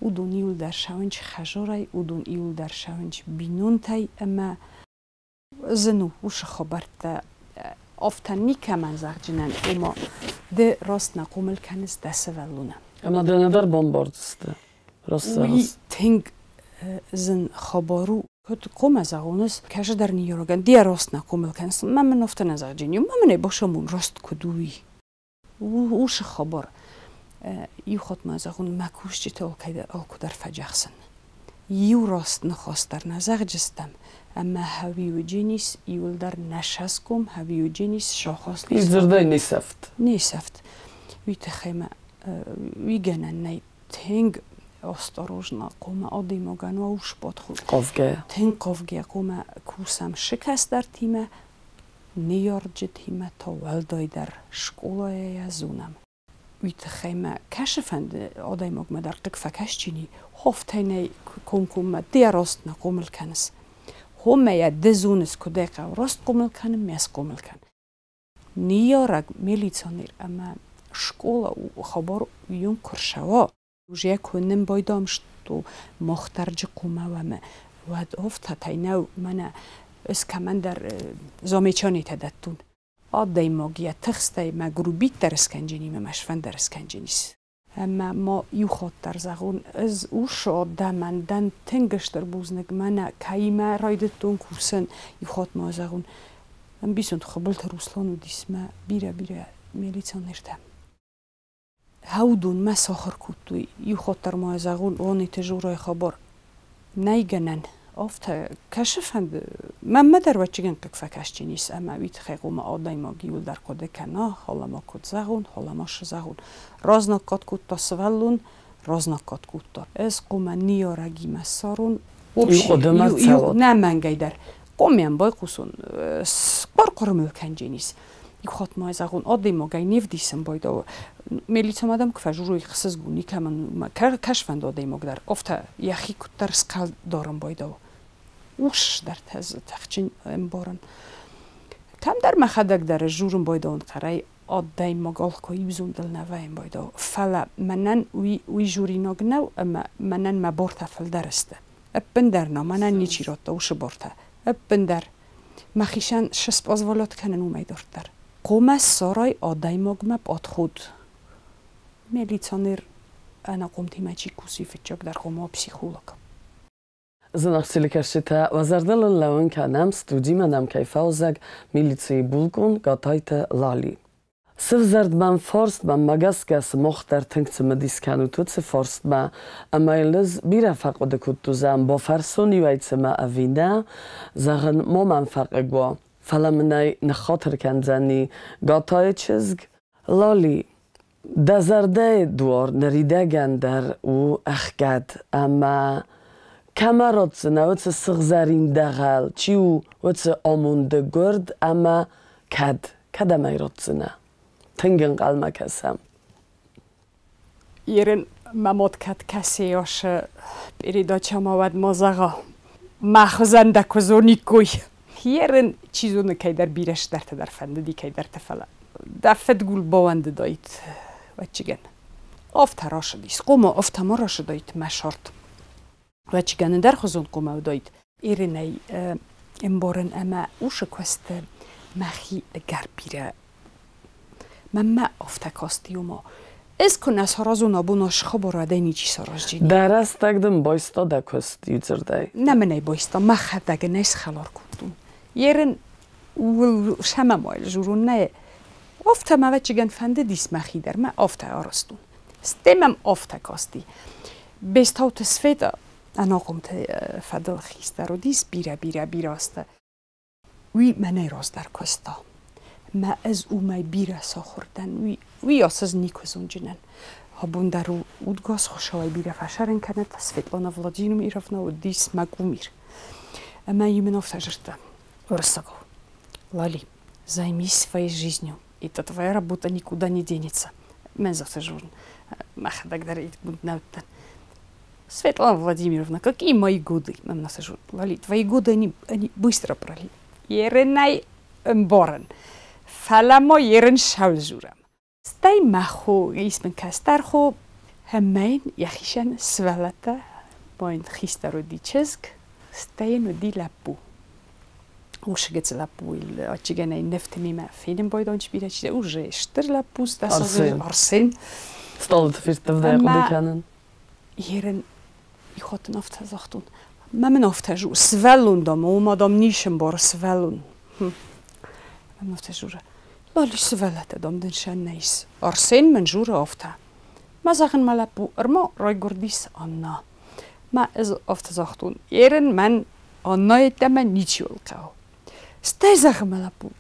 Уыдон иуылдӕр сауынч хӕдзарӕй, уыдон иуылдӕр сауынч бинонтӕй ӕмӕ зын у уыцы хабӕрттӕ афтӕ никӕмӕн зӕгъджынӕн, ома ды раст нӕ хъомыл кӕныс дӕ сывӕллоны. Ӕмӕ дӕ нӕдӕр бамбардзысты. Раст Уый зӕгъыс. тынг зын хабар у. Куыд хъуамӕ зӕгъон ӕз кӕсыдӕр ныййарӕгӕн, ды раст нӕ хъомыл кӕныс, мӕ мын афтӕ нӕ зӕгъджыни, мӕ мын ӕй басамон раст куыд у, уый. Уыцы хабар иу хатт ма зӕгъон, мӕ кусджыты алкуыдӕр фӕджӕхсын. Иу раст ныхас дӕр нӕ зӕгъджыстӕм, ӕмӕ хӕуиуджынис иуылдӕр нӕ сӕсгом, хӕуиуджынис сахас. Иу дзырдӕй не сӕфт. Не сӕфт. Уый тыххӕй мӕ уый гӕнӕн нӕй тынг осторожно хъуамӕ адӕймагӕн уа усбадхуд. Хъавгӕ. Тынг хъавгӕ хъуамӕ кусӕм шы кӕстӕртимӕ, ныййарджытимӕ та уӕлдайдӕр скъолайӕ йӕ зонӕм. Уый тыххӕй мӕ кӕсыфӕнды адӕймагмӕ дӕр хъыг фӕкӕсджыни, хофтӕй нӕй комкоммӕ ды йӕ раст нӕ хъомыл кӕныс. Хомӕ йӕ ды зоныс, куыд ӕй хъӕуы раст хъомыл кӕнын, ме схъомыл кӕн. Ныййарӕг милиционер ӕмӕ скъола хабар уыйон куы рцӕуа, уже куы нын байдам, что махтарджы хъуамӕ уӕм, уӕд афтӕтӕй нӕу, мӕнӕ ӕз кӕмӕндӕр замечанитӕ дӕттун. Адӕймаг йӕ тыхстӕй мӕ грубит дӕр скӕнджыни, мӕ мӕсфӕнд дӕр скӕнджынис. Ӕмӕ ма иу хатт дӕр зӕгъон, ӕз уыцы адӕмӕн дӕн тынг стыр бузныг, мӕнӕ кӕимӕ райдыдтон кусын, иу хатт ма зӕгъон, ӕмбисонд Хуыбылты Руслан уыдис мӕ бирӕ-бирӕ милиционертӕ. Уыдон мӕ сахуыр кодтой, иу хатт дӕр ма зӕгъон, Уаниты Жорайы хабар нӕй гӕнӕн. Афтӕ кӕсы фӕнды, мӕнмӕ дӕр ӕвӕццӕгӕн хъыг фӕкӕсджын ис, ӕмӕ уый тыххӕй хъуамӕ адӕймаг иуылдӕр хъуыды кӕна, халӕ куыд зӕгъон, халӕ ма цы зӕгъон. Разнаггад кодта сывӕллон, разнаггад кодта. Ӕз хъуамӕ ныййарӕгимӕ ссарон. Иу хъуыдымӕ цӕуӕд. Нӕ мӕнгӕй дӕр. Хъуамӕ байхъусон, хъуыр-хъуыр мыл кӕндженис. Иу хатт ма зӕгъон, адӕймагӕй не вдисын байдауы. Милицӕмӕ адӕм куы фӕжурой, хсызгон никӕмӕн кӕсфӕнды адӕймаг дӕр, афтӕ йӕхи куыддӕр схъӕл дарын байдауы. Ус дӕр тӕхджын ӕмбарын. Кӕмдӕр мӕхӕдӕг дӕр журын байдауын хъӕрӕй, адӕймаг алкӕй иу зондыл нӕ вӕййын байдауы. Фӕлӕ мӕнӕн уый журинаг нӕу ӕмӕ мӕнӕн мӕ бортӕ фылдӕр сты. Ӕппындӕр нӕ, мӕнӕн ничи радта уыцы бортӕ. Ӕппындӕр. Мӕхицӕн сыспозволят кӕнын уымӕй дарддӕр. Хъуамӕ ссарай адӕймагмӕ подход. Милиционер ӕнахъомтимӕ чи кусы, фыццагдӕр хъуамӕ психолог. Зынаргъ телекӕсджытӕ, уӕ зӕрдыл ын лӕууын кӕнӕм, студимӕ нӕм кӕй фӕуазӕг милицийы булкъон Гатайты Лали. Сывзӕрд мӕм фарст, мӕнмӕ гӕсгӕ сымах дӕр тынг цымыдис кӕнут уыцы фарстмӕ, ӕмӕ йыл ӕз бирӕ фӕхъуыды кодтон, бафӕрсон-иу ӕй цымӕ ӕви нӕ, зӕгъын, ма мӕм фӕхъыг уа. Фӕлӕ мын ӕй ныххатыр кӕндзӕни Гатайы чызг Лали. Дӕ зӕрдӕйы дуар ныридӕгӕн дӕр у ӕхгӕд ӕмӕ кӕмӕ ратдзынӕ уыцы сыгъзӕрин дӕгъӕл, чи у уыцы амонды гуырд ӕмӕ кӕд, кӕдӕм ӕй ратдзынӕ? Тынг ӕнхъӕлмӕ кӕсӕм. Ерын мӕ мад кӕд кӕсы передачӕмӕ, уӕд ма зӕгъа, мӕ хуызӕн дӕ куы зониккой. Ерын, чи зоны, кӕйдӕр бирӕ цыдӕртӕ дӕр фӕндыди, кӕйдӕртӕ, фӕлӕ дӕ фыдгул бауӕндыдаид, ӕвӕццӕгӕн. Афтӕ рацыдис, хъуамӕ афтӕ ма рацыдаид мӕ сарт. Ӕвӕццӕгӕн ӕндӕрхуызон хъуамӕ уыдаид. Ерынӕй ӕмбарын ӕмӕ уыцы куысты мӕхи ӕгӕр бирӕ. Мӕнмӕ афтӕ касти, ома ӕз куы нӕ саразон абон ас хабар, уӕд ӕй ничи сараздзӕни. Дӕ рӕстӕг дын байста дӕ куыст иудзырдӕй? Нӕ мын ӕй байста, мӕхӕдӕг ын ӕй схӕлар кодтон. Ерын ууыл сӕмӕ журон нӕ. Афтӕ мӕ ӕвӕццӕгӕн фӕндыдис мӕхи дӕр, мӕ афтӕ арӕзтон. Стӕй мӕм афтӕ касти. Бестауты Светӕ ӕнахъомты фӕдыл хистӕр уыдис бирӕ-бирӕ-бирӕ азты. Уый мӕнӕй раздӕр куыста. Мӕ ӕз уымӕй бирӕ сахуыр дӕн, уый ас ӕз никуы зонджынӕн. Абон дӕр у удгас Хуыцауӕй бирӕ фӕсӕрын кӕнӕд, Светлана Владимировна уыдис мӕ кумир. Ӕмӕ-иу мын афтӕ дзырдта уырыссагау: Лали, займись своей жизнью, это твоя работа никуда не денется. Мӕн афтӕ зонын, мӕхӕдӕг дӕр нӕ уыдтӕн. Светлана Владимировна, какие мои годы? Мӕм афтӕ Лали, твои годы, они быстро прошли. Ерынӕй ӕмбарын, фӕлӕ ма ерын сау дзурӕм. Стӕй мӕ хо, ис мын кӕстӕр хо, ӕмӕ йын йӕхицӕн сывӕллӕттӕ, ма йын хистӕр уыди чызг, стӕй йын уыди лӕппу. Уыцы гыццыл лӕппуйыл ӕвӕццӕгӕн нывты мемӕ фенын байдайын бирӕ чидӕр, уже стыр лӕппу, Арсен. Арсен. Стъалыты ферттывдӕй хъуыды кӕнын. Ерын ихотын афтӕ загътон. Мӕ мын афтӕ жу, сывӕллон дам, ома дам ницы ӕмбары сывӕллон. Мӕм афтӕ журы. Лали, сывӕллӕттӕ дам дын сӕн нӕ ис. Арсен мын журы афтӕ. Мӕ зӕгъын, мӕ лӕппу ӕрма райгуырдис Анна. Мӕ ӕз афтӕ загътон. Ерын мӕн Анна йеддӕмӕ ничиуал хъӕуы. Стӕй зӕгъы мӕ лӕппу.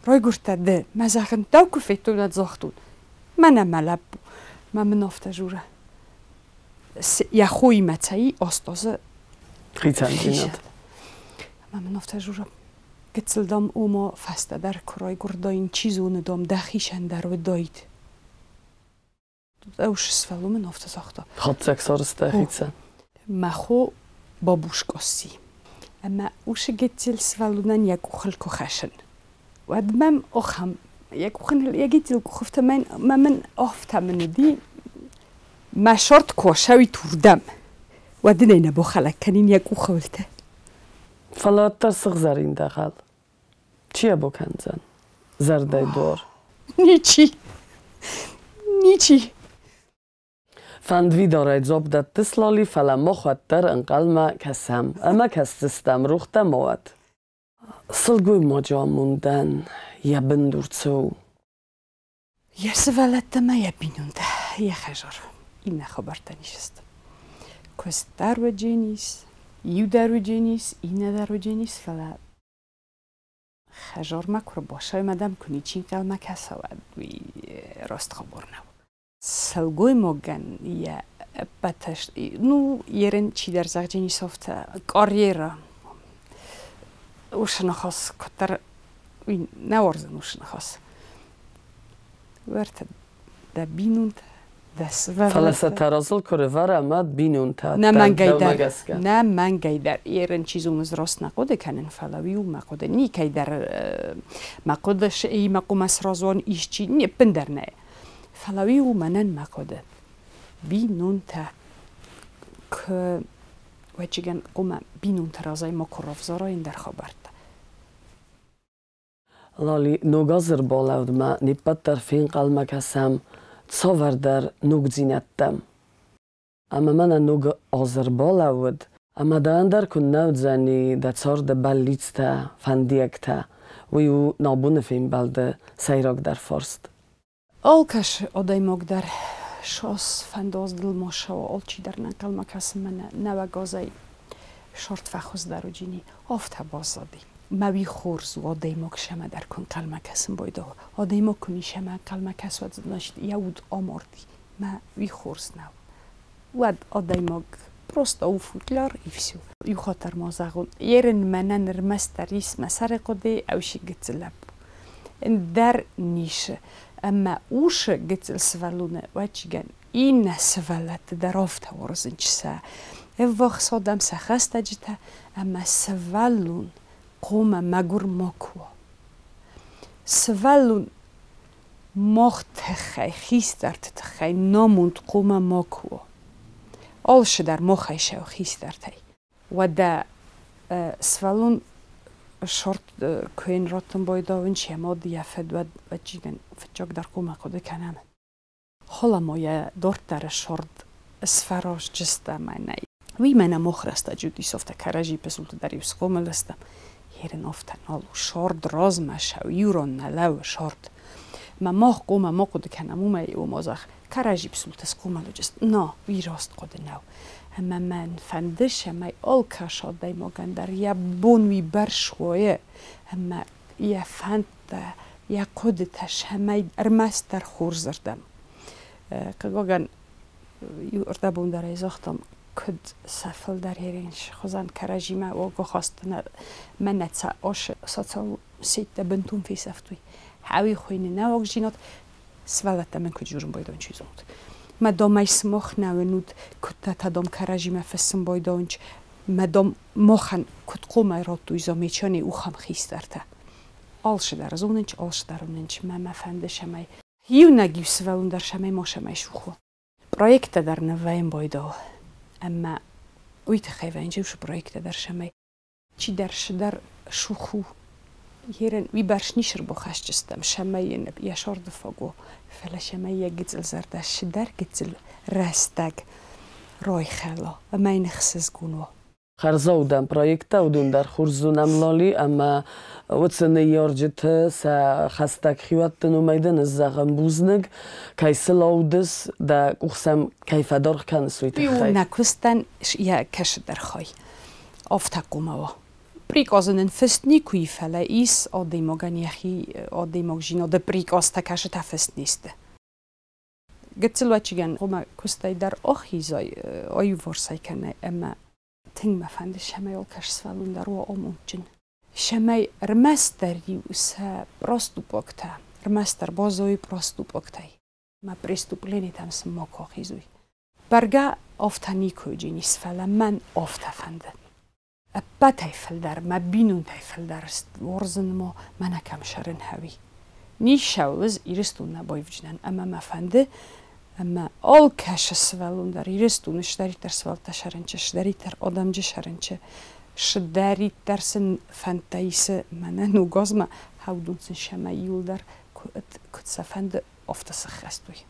Райгуырдтӕ ды. Мӕ зӕгъын, дӕу куы федтон, уӕд загътон. Мӕнӕ мӕ лӕппу. Мӕ мын афтӕ журы. Йӕ хоимӕ цӕй 8 азы хицӕндзинад. Мӕ мын афтӕ журы. Гыццыл дам, ома фӕстӕдӕр куы райгуырдаин, чи зоны, дам, дӕхицӕн дӕр уыдаид. Ус сывӕллон мын афтӕ загъта. Хатдзӕг сарӕзта хицӕн. Мӕ хо бабушка сси. Ӕмӕ уыцы гыццыл сывӕллонӕн йӕ къухыл куы хӕссын, уӕд мӕм ахӕм йӕ къухын йӕ гыццыл къухы мӕ мын афтӕ мын уыди, мӕ сарт куы ацӕуид уырдӕм, уӕд ын ӕй нӕ бахӕлӕг кӕнин йӕ къухы уылты. Фӕлӕ уӕддӕр сыгъзӕрин дӕгъӕл. Чи йӕ бакӕндзӕн? Зӕрдӕйы дуар. Ничи. Ничи. Фӕндвидарӕй дзуапп дӕттыс, Лали, фӕлӕ мах уӕддӕр ӕнхъӕлмӕ кӕсӕм ӕмӕ кӕсдзыстӕм, рухтӕ ма уӕд. Сылгоймаджы амондӕн йӕ бындур цы у? Йӕ сывӕллӕттӕ мӕ йӕ бинонтӕ, йӕ хӕдзар. Иннӕ хабӕрттӕ не сты. Куыст дӕр уыдженис, иу дӕр уыдженис, иннӕ дӕр уыдженис, фӕлӕ хӕдзармӕ куы рбацӕуй мӕ дӕм куы ничи ӕнхъӕлмӕ кӕса, уӕд уый раст хабар нӕу. Сылгоймагӕн йӕ ӕппӕт, ну, ерын чидӕр зӕгъдженис афтӕ, карьерӕ. Уыцы ныхас куыддӕр уый нӕ уарзын уыцы ныхас. Уӕртӕ дӕ бинонтӕ, дӕ сывӕллӕттӕ. Фӕлӕ сӕ тӕразыл куы рывӕрӕм, уӕд бинонтӕ Нӕ мӕнгӕй дӕр, нӕ мӕнгӕй дӕр. Ерын чи зоны, раст нӕ хъуыды кӕнын, фӕлӕ уый у мӕ хъуыды. Никӕй дӕр мӕ хъуыды мӕ хъуымӕ сразы исчи не ппындӕр нӕ. Фӕлӕ уый у мӕнӕн мӕ хъуыды. Бинонтӕ куы уӕччыгӕн хъуымӕ бинонты разӕй макуы равзара ӕндӕр хабӕрттӕ. Лали, ног азы ӕрбалӕудмӕ не ппӕт дӕр фенхъӕлмӕ кӕсӕм цавӕрдӕр ногдзинӕдтӕм. Ӕмӕ мӕнӕ ног аз ӕрбалӕууыд, ӕмӕ дӕ ӕндӕр куыннӕ уыдзӕни дӕ царды бӕллицтӕ, фӕндиӕгтӕ. Уый у нӕ абоны фембӕлды сӕйрагдӕр фарст. Алкӕцы адӕймаг дӕр сос фӕндоздыл ма сӕуа, алчидӕр нӕ ӕнхъӕлмӕ кӕсы мӕнӕ нӕуӕг азӕй сорт фӕхуыздӕр уыджини, афтӕ баззади. Мӕ уый хорз у, адӕймаг сӕмӕ дӕр куы ӕнхъӕлмӕ кӕсын байдайа. Адӕймаг куы нисӕмӕ ӕнхъӕлмӕ кӕсы, уӕд значит йӕ уд амарди. Мӕ уый хорз нӕу. Уӕд адӕймаг просто у футляр и всё. Иу хатт дӕр ма зӕгъон, ерын мӕнӕн ӕрмӕстдӕр ис мӕ сӕры хъуыды, ӕвси гыццыл лӕппу. Ӕндӕр ницы. Ӕмӕ усы гыццыл сывӕллоны ӕвӕццӕгӕн иннӕ сывӕллӕтты дӕр афтӕ уарзынц сӕ ӕввахс адӕм, сӕ хӕстӕджытӕ, ӕмӕ сывӕллон хъуамӕ мӕгуыр макуы уа. Сывӕллон мах тыххӕй, хистӕрты тыххӕй намонд хъуамӕ макуы уа. Алцыдӕр махӕй сӕу хистӕртӕй. Уӕдӕ сывӕллон сорт куы йын раттын байдауын, чи мад йӕ фыд, уӕд ӕвӕццӕгӕн фыццагдӕр хъуамӕ хъуыды кӕнӕм. Холамо йӕ дарддӕры сорт сфӕразджыстӕ мӕнӕй. Уый мӕнӕ мах рӕстӕджы уыдис афтӕ кӕрӕдзи пысулты дӕр-иу схъомыл стӕм. Ерын афтӕ нал у, сорд размӕ сӕу, иу ран нӕ лӕууы сорд. Мӕ мах хъуамӕ ма хъуыды кӕнӕм уымӕй, ома зӕгъ, кӕрӕдзи пысулты схъомыл уыдысты. На, уый раст хъуыды нӕу. Ӕмӕ мӕн фӕнды, цӕмӕй алкӕцы адӕймагӕн дӕр йӕ бон уый бӕрц уайы, ӕмӕ йӕ фӕндтӕ, йӕ хъуыдытӕ цӕмӕй ӕрмӕстдӕр хорзырдӕм. Хъыгагӕн, иу ӕрдӕбон дӕр ӕй загътам, куыд сӕ фылдӕр ерен хуызӕн кӕрӕдзимӕ уагахаст мӕнӕ ца ос социал сеттӕ бынтон фесӕфтой. Хӕуи хуыйны нӕуӕгдзинад, сывӕллӕттӕ мын куыд дзурын байдайын чи зонут. Мӕ домӕй сымах нӕ уынут, куыдтӕ та дам кӕрӕдзимӕ фыссын байдайынч, мӕ дам махӕн куыд хъомӕй радтой замечание ухӕм хистӕртӕ. Алцыдӕр зонынч, алцыдӕр уынынч, мӕ мӕ фӕнды, цӕмӕй иунӕг иу сывӕллон дӕр цӕмӕй ма цӕмӕй сух уа. Проекттӕ дӕр ныввӕйын байдау, ӕмӕ уый тыххӕй вӕййынц уыцы проекттӕ дӕр, цӕмӕй чидӕр цыдӕр сух у. Ерын уый бӕрц ницы ӕрбахӕсдзыстӕм, цӕмӕй йын йӕ сӕрды фаг уа, фӕлӕ цӕмӕй йӕ гыццыл зӕрдӕ цыдӕр гыццыл рӕстӕг райхӕла ӕмӕ йын ӕхсызгон уа. Хӕрзаудӕн проекттӕ уыдон дӕр хорз зонӕм Лали ӕмӕ уыцы ныййарджыты сӕ хӕстӕг хиуӕтты номӕй дын ӕз зӕгъын бузныг, кӕй сыл аудыс, дӕ къух сӕм кӕй фӕдаргъ кӕныс, уый тыххӕй. Нӕ куыстӕн йӕ кӕсыдӕр хай афтӕ хъуамӕ уа. Приказы нын фыст никуы и, фӕлӕ ис адӕймагӕн йӕхи адӕймагдзинады приказтӕ, кӕсытӕ фыст не сты. Гыццыл ӕвӕццӕгӕн хъуамӕ куыстӕй дӕр ахизай, аиуварсӕй кӕнай ӕмӕ тынг мӕ фӕнды, цӕмӕй алкӕцы сывӕллон дӕр уа амондджын. Цӕмӕй ӕрмӕстдӕр-иу сӕ проступоктӕ, ӕрмӕстдӕр баззайой проступоктӕй. Мӕ преступленитӕм сын макуы ахизой. Бӕргӕ афтӕ никуы уыджынис, фӕлӕ мӕн афтӕ фӕнды. Ӕппӕтӕй фылдӕр, мӕ бинонтӕй фылдӕр уарзын ма мӕнӕ кӕм сӕрын хӕуи. Ниссӕуыл ӕз Ирыстонмӕ баивджынӕн ӕмӕ мӕ фӕнды, ӕмӕ алкӕцы сывӕллон дӕр Ирыстоны цыдӕриддӕр сывӕллӕттӕ сӕрынчы, цыдӕриддӕр адӕмджы сӕрынчы, цыдӕриддӕр сын фӕндтӕ исы мӕнӕ ногазмӕ, хӕудон сын сӕмӕ иуылдӕр куыд сӕ фӕнды, афтӕ сыххӕст уой.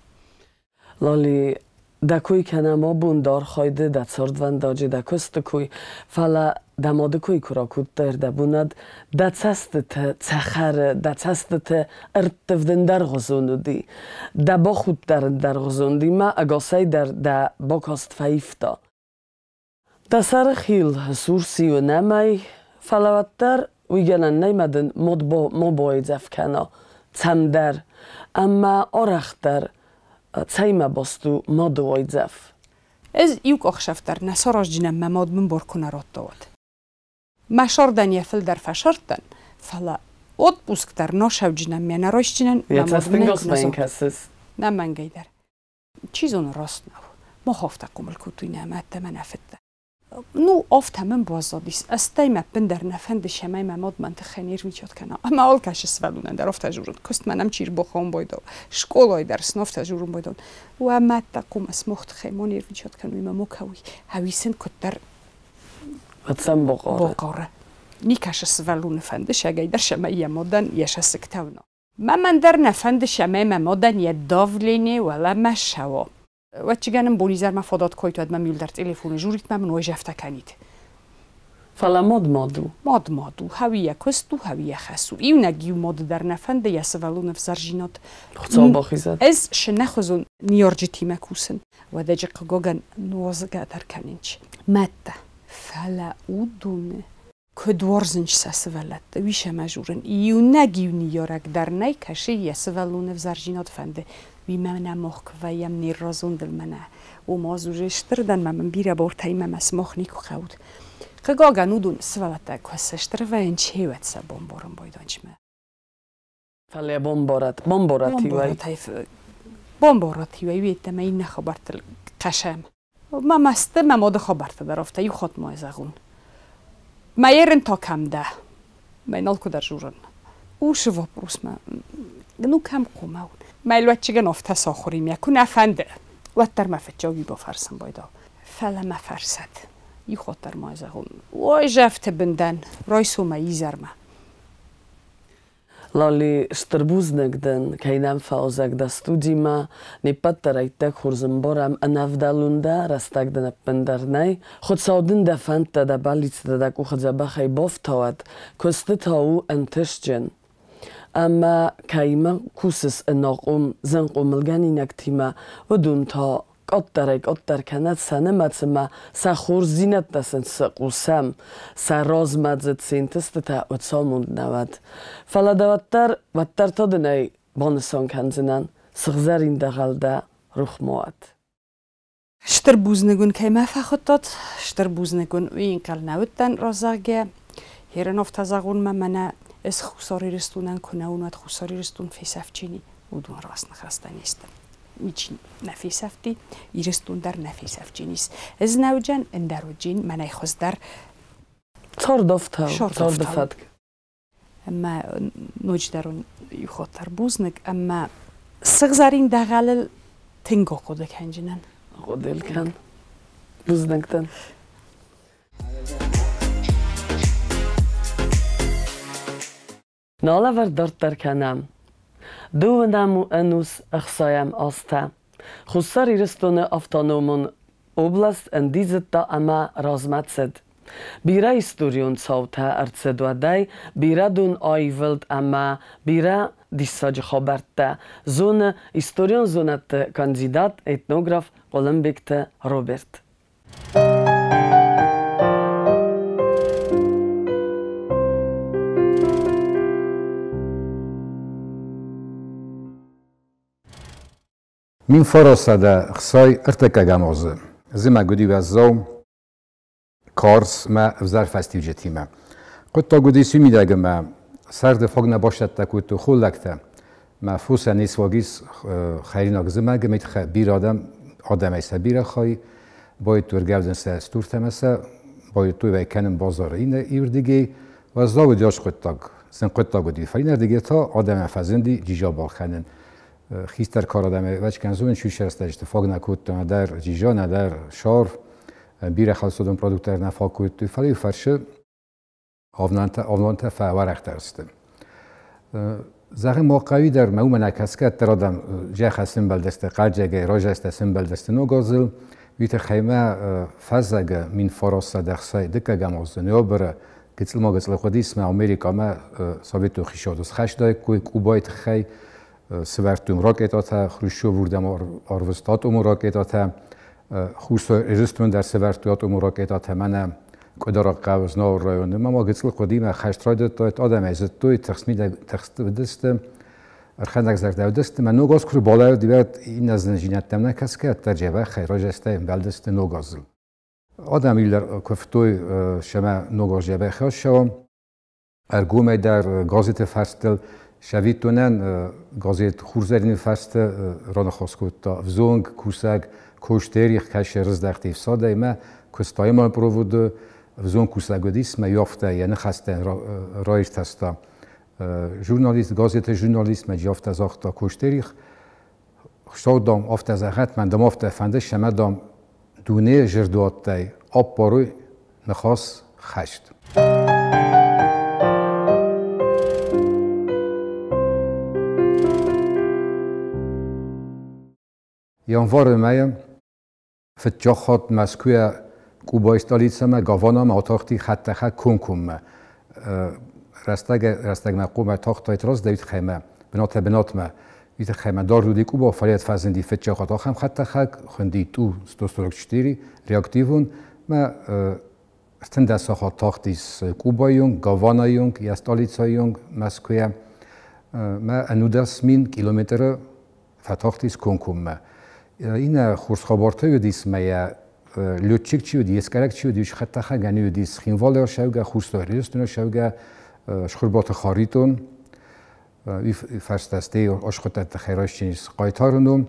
Лали, Дӕ кой кӕнӕм абон дӕ архайды, дӕ цардвӕндаджы, дӕ куысты кой, фӕлӕ дӕ мады кой куы ракодтай ӕрдӕбонӕд, дӕ цӕстыты цӕхӕры, дӕ цӕстыты ӕрттывд ӕндӕргъуызон уыди, дӕ бахудт дӕр ӕндӕргъуызон уыди мӕ ӕгасӕй дӕр дӕ бакаст фӕивта. Дӕ сӕры хил сурсиу нӕмӕй, фӕлӕ уӕддӕр уый гӕнӕн нӕй мӕ дын ма байдзӕф кӕна цӕмдӕр ӕмӕ арӕхдӕр цӕимӕ баст у мады уайдзӕф? Ӕз иу къахсӕв дӕр нӕ сараздзынӕн, мӕ мад мын бар куы нӕ радта, уӕд. Мӕ сӕрдӕн йӕ фылдӕр фӕсардтӕн, фӕлӕ отпуск дӕр нӕ сӕвджынӕн, ме нӕ райсджынӕн, Йӕ мӕ мад мын ӕй куы цӕстӕнгасмӕ нӕ йын загъта. кӕсыс? Нӕ мӕнгӕй дӕр. Чи зоны, раст нӕу. Мах афтӕ хъомыл кодтой нӕ мӕдтӕ мӕ нӕ фыдтӕ. Ну, афтӕ мын баззадис. Стӕй мӕ ӕппындӕр нӕ фӕнды, цӕмӕй мӕ мад мӕн тыххӕй не рвничат кӕна. Ӕмӕ алкӕцы сывӕллонӕн дӕр афтӕ дзурын. Куыстмӕ нӕм чи рбахауын байдау, скъолайы дӕр сын афтӕ дзурын байдау. Уӕ мӕдтӕ хъуамӕ сымах тыххӕй ма не рвничат кӕной ӕмӕ ма кӕуой. Ӕви сын куыддӕр Уӕд сӕм бахъары. Бахъары. Никӕцы сывӕллоны фӕнды, сӕгӕйдӕр цӕмӕй йӕ мадӕн йӕ сӕсыгтӕ уына. Мӕн дӕр нӕ фӕнды, цӕмӕй мӕ мадӕн йӕ давление уӕлӕмӕ ссӕуа. Ӕвӕццӕгӕн ын бонизӕрмӕ фадат куы уӕд мӕм иуылдӕр телефоны журит мӕ мын уайзӕфтӕ кӕнид. Фӕлӕ мад мад у. Мад мад у, хӕуи йӕ куыст у, хӕуи йӕ хӕс у. Иунӕг иу мады дӕр нӕ фӕнды йӕ сывӕллоны ӕвзӕрдзинад. Хуыцау бахизӕд. Ӕз сынӕхуызон ныййарджытимӕ кусын. Уӕдӕджы хъыгагӕн нуазгӕ дӕр кӕнынц. Мӕдтӕ. Фӕлӕ уыдоны куыд уарзынц сӕ сывӕллӕтты, уый сӕм ӕз дзурын. Иунӕг иу ныййарӕг дӕр нӕй, кӕсы йӕ сывӕллоны ӕвзӕрдзинад фӕнды. Уый мӕнӕ мах куы вӕййӕм не рразондыл мӕнӕ. Ома ӕз уже стыр дӕн, мӕ мын бирӕ бортӕй мӕ мӕ сымах никуы хъӕут. Хъыгагӕн, уыдон сывӕллӕттӕ куы сыстыр вӕййынц, уӕд сӕ бамбарын байдайынц. Фӕлӕ бамбарат, бамбарат иуӕй. Бамбарат иуӕй, уый иннӕ хабӕрттыл кӕсӕм. Мӕ масты, мӕ мады хабӕрттӕ дӕр афтӕ иу хатт ма зӕгъон. Мӕ ерын та кӕм дӕ? Мӕ нал куы дӕр журын. Ушы вопрос мӕ, ну кӕм хъуамӕ уон? Мӕ ӕвӕццӕгӕн афтӕ сахуыр и, мӕ куы нӕ фӕнды, уӕддӕр мӕ фыццаг уый бафӕрсын байдау. Фӕлӕ мӕ фӕрсӕд. Иу хатт дӕр ма зӕгъон. Уайзӕфты бын дӕн, райсомӕй изӕрмӕ. Лали, стыр бузныг дын, кӕй нӕм фӕуазӕг дӕ студимӕ. Не ппӕт дӕр иттӕг хорз ӕмбарӕм, ӕнӕвдӕлон дӕ, рӕстӕг дын ӕппындӕр нӕй. Хуыцау дын дӕ фӕндтӕ, дӕ бӕллицтӕ дӕ къухы дзӕбӕхӕй бафтауӕд. Куысты та у ӕнтыстджын. Ӕмӕ кӕимӕ кусыс ӕнахъом зынхъомылгӕнинӕгтимӕ, уыдон та къаддӕрӕй-къаддӕр кӕнӕд сӕ нымӕц ӕмӕ сӕ хорздзинӕдтӕ сын цы хъусӕм, сӕ размӕдзыд цы ӕнтыстытӕ уыцамонд нӕ уӕд. Фӕлӕ дӕ уӕддӕр, уӕддӕр та дын ӕй банысан кӕндзынӕн, сыгъзӕрин дӕгъӕл дӕ рухмӕ уӕд. Стыр бузныг уын, кӕй мӕ фӕхуыдтат, стыр бузныг уын, уый ӕнхъӕл нӕ уыдтӕн разӕггӕ. Херын афтӕ зӕгъон мӕ мӕнӕ ӕз Хуссар Ирыстонӕн куы нӕ уын, уӕд Хуссар Ирыстон фесӕфчини. Уыдон раст ныхӕстӕ не сты. Ничи нӕ фесӕфти, Ирыстон дӕр нӕ фесӕфджынис. Ӕз нӕ уыджӕн, ӕндӕр уыджин, мӕнӕй хуыздӕр. Цард афтӕ у, царды фӕтк. Ӕмӕ ноджыдӕр уын иу хатт дӕр бузныг, ӕмӕ сыгъзӕрин дӕгъӕлыл тынг ахъуыды кӕнджынӕн. Ахъуыды кӕн. Бузныг дын. Нӕ алӕвӕрд дарддӕр кӕнӕм. Дыууынӕм ӕнус ӕхсайӕм азтӕ. Хуссар Ирыстоны автономон област ӕндидзыдта ӕмӕ размӕ цыд. Бирӕ историон цаутӕ ӕрцыд уӕдӕй, бирӕ дон аивылд ӕмӕ бирӕ диссаджы хабӕрттӕ зоны историон зонӕдты кандидат, этнограф Хъуылымбегты Роберт. 1961 азы зымӕг уыди уӕззау, карз мӕ ӕвзӕр фӕстиуджытимӕ. Хъуыддаг уыдис уый мидӕг, ӕмӕ сӕрды фаг нӕ басӕттӕ кодтой холлӕгтӕ, мӕ фосӕн не сваг ис хӕринаг зымӕг, ӕмӕ бирӕ адӕм, адӕмӕй сӕ бирӕ хай, байдыдтой ӕргӕвдын сӕ стуртӕ ӕмӕ сӕ байдыдтой уӕй кӕнын базары иннӕ иуырдыгӕй. Уӕззау уыди хъуыддаг, сын хъуыддаг уыди. Фӕлӕ иннӕрдыгӕй та адӕмӕн фӕзынди джиза балхӕнын. Хистӕр кар адӕмӕй вӕчкӕн зонын, сӕрстӕджыты фаг нӕ кодта нӕдӕр джиза, нӕдӕр шар, бирӕ хӕлцадон продукттӕ нӕ фаг кодтой, фӕлӕ иу фӕрсы авналӕнтӕ фӕуӕрӕхдӕр сты. Зӕгъын ма хъӕуы дӕр, мӕ уымӕ нӕ кӕсгӕ дӕр адӕм зӕххӕ сӕмбӕлдысты, хъаджагӕй разӕстӕ сӕмбӕлдысты ног азыл. Уый тыххӕй ма фӕззӕгы 1960 дыккӕгӕм азы ноябры гыццыл ма гыццыл хъуыдис мӕ Америкӕмӕ Советон хицауады схастаиккой Кубайы тыххӕй, сывӕрдтой ракетӕтӕ, Хрущев уырдӕм арвыста атомон ракетӕтӕ, Хуссар Ирыстон дӕр сывӕрдтой атомон ракетӕтӕ, мӕнӕ Къуыдараг хъӕуы Знауыр районы. Ма ма гыццыл хъуыдимӕ хӕст райдыдта, адӕмӕй зыдтой, тыхстмидӕг тыхст уыдысты, ӕрхӕндӕг зӕрдӕ уыдысты. Мӕ ног аз куы рбалӕууыд, уӕд иннӕ зындзинӕдтӕм нӕ кӕсгӕ, ӕддӕр дзӕбӕхӕй разӕстӕй ӕмбӕлдысты ног азыл. Адӕм иллӕр куывтой семӕ ног аз дзӕбӕхӕй ссӕуӕм. Ӕргомӕй дӕр газеты фӕрстыл сӕвиттонӕн газет Хурзӕрины фӕрсты раныхас кодта взонг кусӕг Коштерих кӕсы рыздӕхти ӕфсадӕй мӕ куыстаимӕ проводы взонг кусӕг уыдис мӕ афтӕ йӕ ныхӕстӕ раиртӕста журналист, газеты журналист мӕ афтӕ загъта Коштерих, Хуыцау, дам, афтӕ зӕгъӕд, мӕн, дам, афтӕ фӕнды, ӕмӕ, дам, дуне зӕрдуаттӕй аппарой ныхас хӕст. Январы мӕйы фыццаг хатт Мӕскуыйӕ Кубайы столицӕмӕ Гаванамӕ атахти хӕдтӕхӕг комкоммӕ. Рӕстӕгмӕ хъуамӕ тахтаид раздӕр тыххӕй бынатӕй бынатмӕ. Уый тыххӕй ма дард уыди Куба, фӕлӕ фӕзынди фыццаг хатт ахӕм хӕдтӕхӕг, хуынди Ту-144, реактивон. Мӕ 13 сахат тахтис Кубайы онг, Гаванайы онг, йӕ столицӕйы онг Мӕскуыйӕ. Мӕ 91 000 километры фӕтахтис комкоммӕ. Иннӕ хорз хабар та уыдис, мӕ йӕ летчик чи уыди, йе сгарӕг чи уыди, уый хӕдтӕхӕгӕн уыдис Цхинвалы ӕрцӕугӕ, Хуссар Ирыстоны ӕрцӕугӕ Цхуырбаты Харитон. Уый фӕстӕ стӕй аскъуыдта тыххӕй райсчынис хъайтары ном.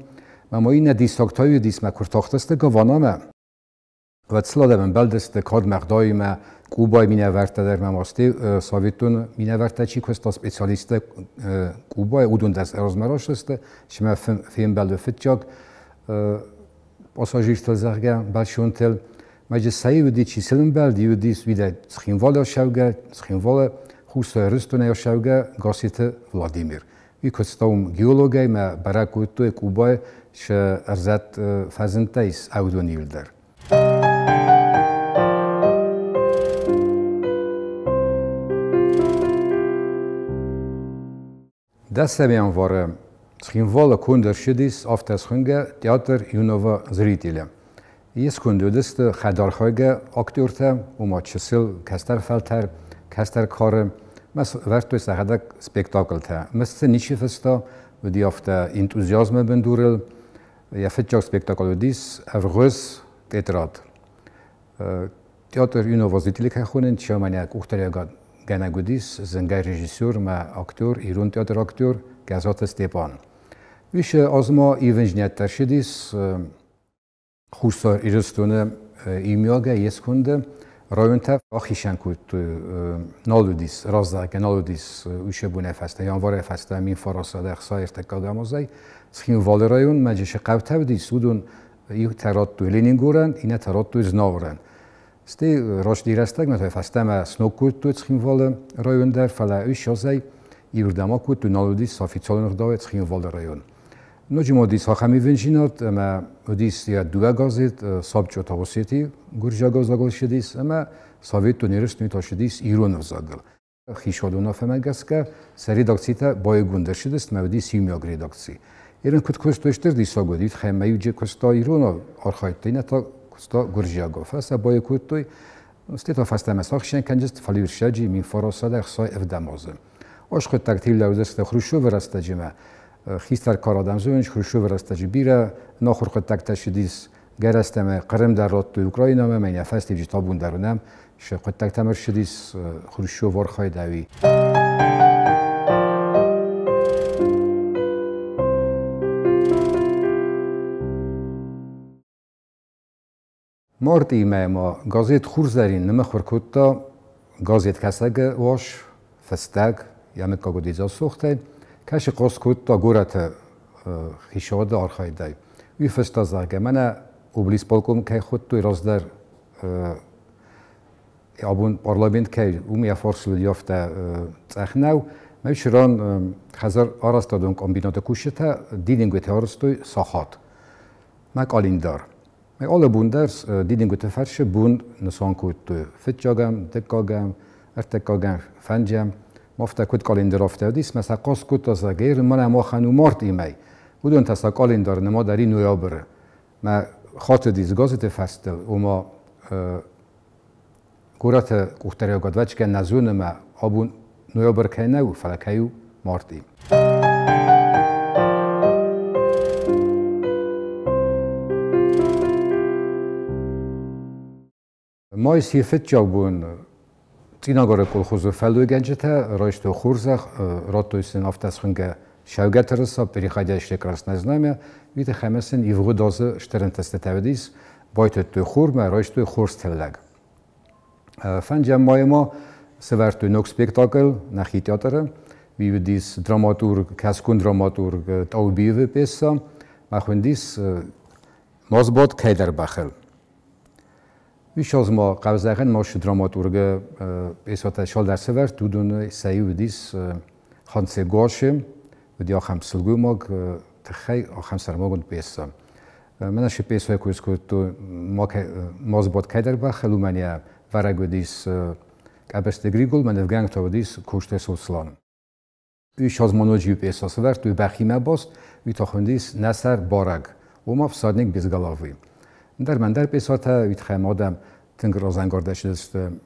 Мӕ ма иннӕ диссаг та уыдис, мӕ куы ртахтысты Гаванамӕ, уӕд сыл адӕм ӕмбӕлдысты кадмӕ ӕгъдауимӕ, Кубайы минӕвӕрттӕ дӕр ма стӕй советон минӕвӕрттӕ чи куыста, специалисттӕ Кубайы, уыдон дӕр размӕ растысты, семӕ фембӕлды фыццаг пассажиртыл, зӕгъгӕ, бӕлццонтыл. Мӕ сӕ уыди, чи сыл ӕмбӕлди, уыдис уыдӕ Цхинвалы ӕрцӕугӕ, Цхинвалы Хуссар Ирыстонӕй ӕрцӕугӕ Гасситы Владимир. Уый куыста уым геологӕй, мӕ бӕрӕг кодтой Кубайы сӕ ӕрзӕт фӕзындтӕ ис аудон ил дӕр. Дӕсӕм январы Цхинвалы конд ӕрцыдис афтӕ схуынгӕ театр юного зрителя. Йе сконд уыдысты хӕдархайгӕ актертӕ, ома чысыл кӕстӕр фӕлтӕр, кӕстӕр кары, мӕ вӕрдтой сӕхӕдӕг спектаклтӕ. Мӕ цы ничи фыста, уыди афтӕ энтузиазмы бындурыл. Йӕ фыццаг спектакль уыдис Ӕргъуыз тетрад. Театр юного зрителя кӕй хонын, чи мӕнӕ къухдариуӕггӕнӕг уыдис, зынгӕ режиссер мӕ актер, ирон театры актер Гӕзаты Степан. Уый азмӕ ивындзинӕдтӕ ссыдис Хуссар Ирыстоны иумиагӕй йе сконды районтӕ ахицӕн кодтой, нал уыдис раздӕргӕ, нал уыдис уыцы бонӕй фӕстӕ, январӕй фӕстӕ 1960 ӕртыккӕгӕм азӕй. Цхинвалы район, Мӕджысы хъӕутӕ уыдис, уыдон иутӕ радтой Ленингорӕн, иннӕтӕ радтой Знауырӕн. Стӕй раст рӕстӕгмӕ та фӕстӕмӕ сног кодтой Цхинвалы район дӕр, фӕлӕ уый азӕй иуырдӕм акодтой, нал уыдис официалон ӕгъдауӕй Цхинвалы район. Ноджы ма уыдис ахӕм ивындзинад, ӕмӕ уыдис йӕ дыууӕ газет, Сабчъота Осети гуырдзиаг ӕвзагыл ссыдис ӕмӕ Советон Ирыстоны та ссыдис ирон ӕвзагыл. Хицауады уынаффӕмӕ гӕсгӕ сӕ редакцитӕ баиугонд ӕрцыдысты ӕмӕ уыдис иумиаг редакци. Ирон куыд куыстой, стыр диссаг уыд, уый тыххӕй ӕмӕ иу куыста иронау архайдта, иннӕ та куыста гуырдзиагау. Фӕлӕ сӕ баиу кодтой, стӕй та фӕстӕмӕ сахсӕн кӕнджысты, фӕлӕ уырыссаджы 1960 азы. Аскъуыддаг тиллӕ уыдысты Хрущевы рӕстӕджы хистӕр кар адӕм зонынц, Хрущевы рӕстӕджы бирӕ нахуыр хъуыддӕгтӕ ссыдис гӕрӕзтӕ Хъырым дӕр радтой Украинамӕ, мӕ йӕ фӕстиуджытӕ абон дӕр уынӕм, сӕ хъуыддӕгтӕм ӕрцыдис Хрущев архайдӕуи. Мартъийы мӕйы ма газет Хурзӕрин ныммыхуыр кодта газеткӕсӕгы уаз, фыстӕг, йӕ мыггаг уыди Дзасохтӕй, кӕцы хъаст кодта горӕты хицауады архайдӕй. Уый фыста, зӕгъгӕ, мӕнӕ облисполком кӕй хуыдтой раздӕр абон парламент кӕй, уым йӕ фарсыл уыди афтӕ цъӕх нӕу, Мӕ ран хӕдзар арӕзтадон комбинаты кусджытӕ дидингуытӕ арӕзтой сахат. Мӕ къӕлиндар. Мӕ алы бон дӕр дидингуыты фӕрсы бон нысан кодтой. Фыццагӕм, дыккагӕм, ӕртыккагӕм, фӕнджӕм. Афтӕ куыд къӕлиндар афтӕ уыдис, мӕ сӕ хъаст кодта, зӕгъгӕ, мӕнӕ махӕн у мартъи мӕй. Уыдон та сӕ къӕлиндар нымад ӕри ноябры. Мӕ хатыдис газеты фӕрстыл, ома горӕты къухдариуӕгад вӕчгӕ нӕ зоны мӕ абон ноябрь кӕй нӕу, фӕлӕ кӕй у мартъи. Майы фыццаг бон Цъинагары колхозы фӕллойгӕнджытӕ райстой хорзӕх, радтой сын афтӕ схуынгӕ шӕугӕ тырыса, переходящее красное знамя, уый ӕмӕ сын ивгъуыд азы стыр ӕнтыстытӕ уыдис, байтыдтой хурмӕ, райстой хорз тыллӕг. Фӕнджӕм майы ма сӕвӕрдтой ног спектакль нӕхи театры, уый уыдис драматург, кӕсгон драматург Таубиевы пьеса, мӕ хуындис Мазбот кӕйдӕр бӕхыл. Уый ма хъӕвзӕгӕн ма драматургы пьесатӕ цалдӕр сӕвӕрд, уыдоны сӕ иу уыдис Ханце Гоше, уыди ахӕм сылгоймаг тыххӕй ахӕм сӕрмагонд пьеса. Мӕнӕ шы пьесӕйы куы скодтой Мазбот кӕйдӕр бӕхыл, уымӕн йӕ вӕрӕг уыдис Къӕбысты Григол, мӕ нывгӕнӕг та уыдис Косты Сослан. Уый ма ноджы иу пьеса сӕвӕрд, уый бӕхимӕ баст, уый та хуындис Нӕсӕр барӕг, ома всадник без головы. Ӕндӕр мӕндӕр пьесатӕ, уый тыххӕй ма адӕм тынг разӕнгардӕй цыдысты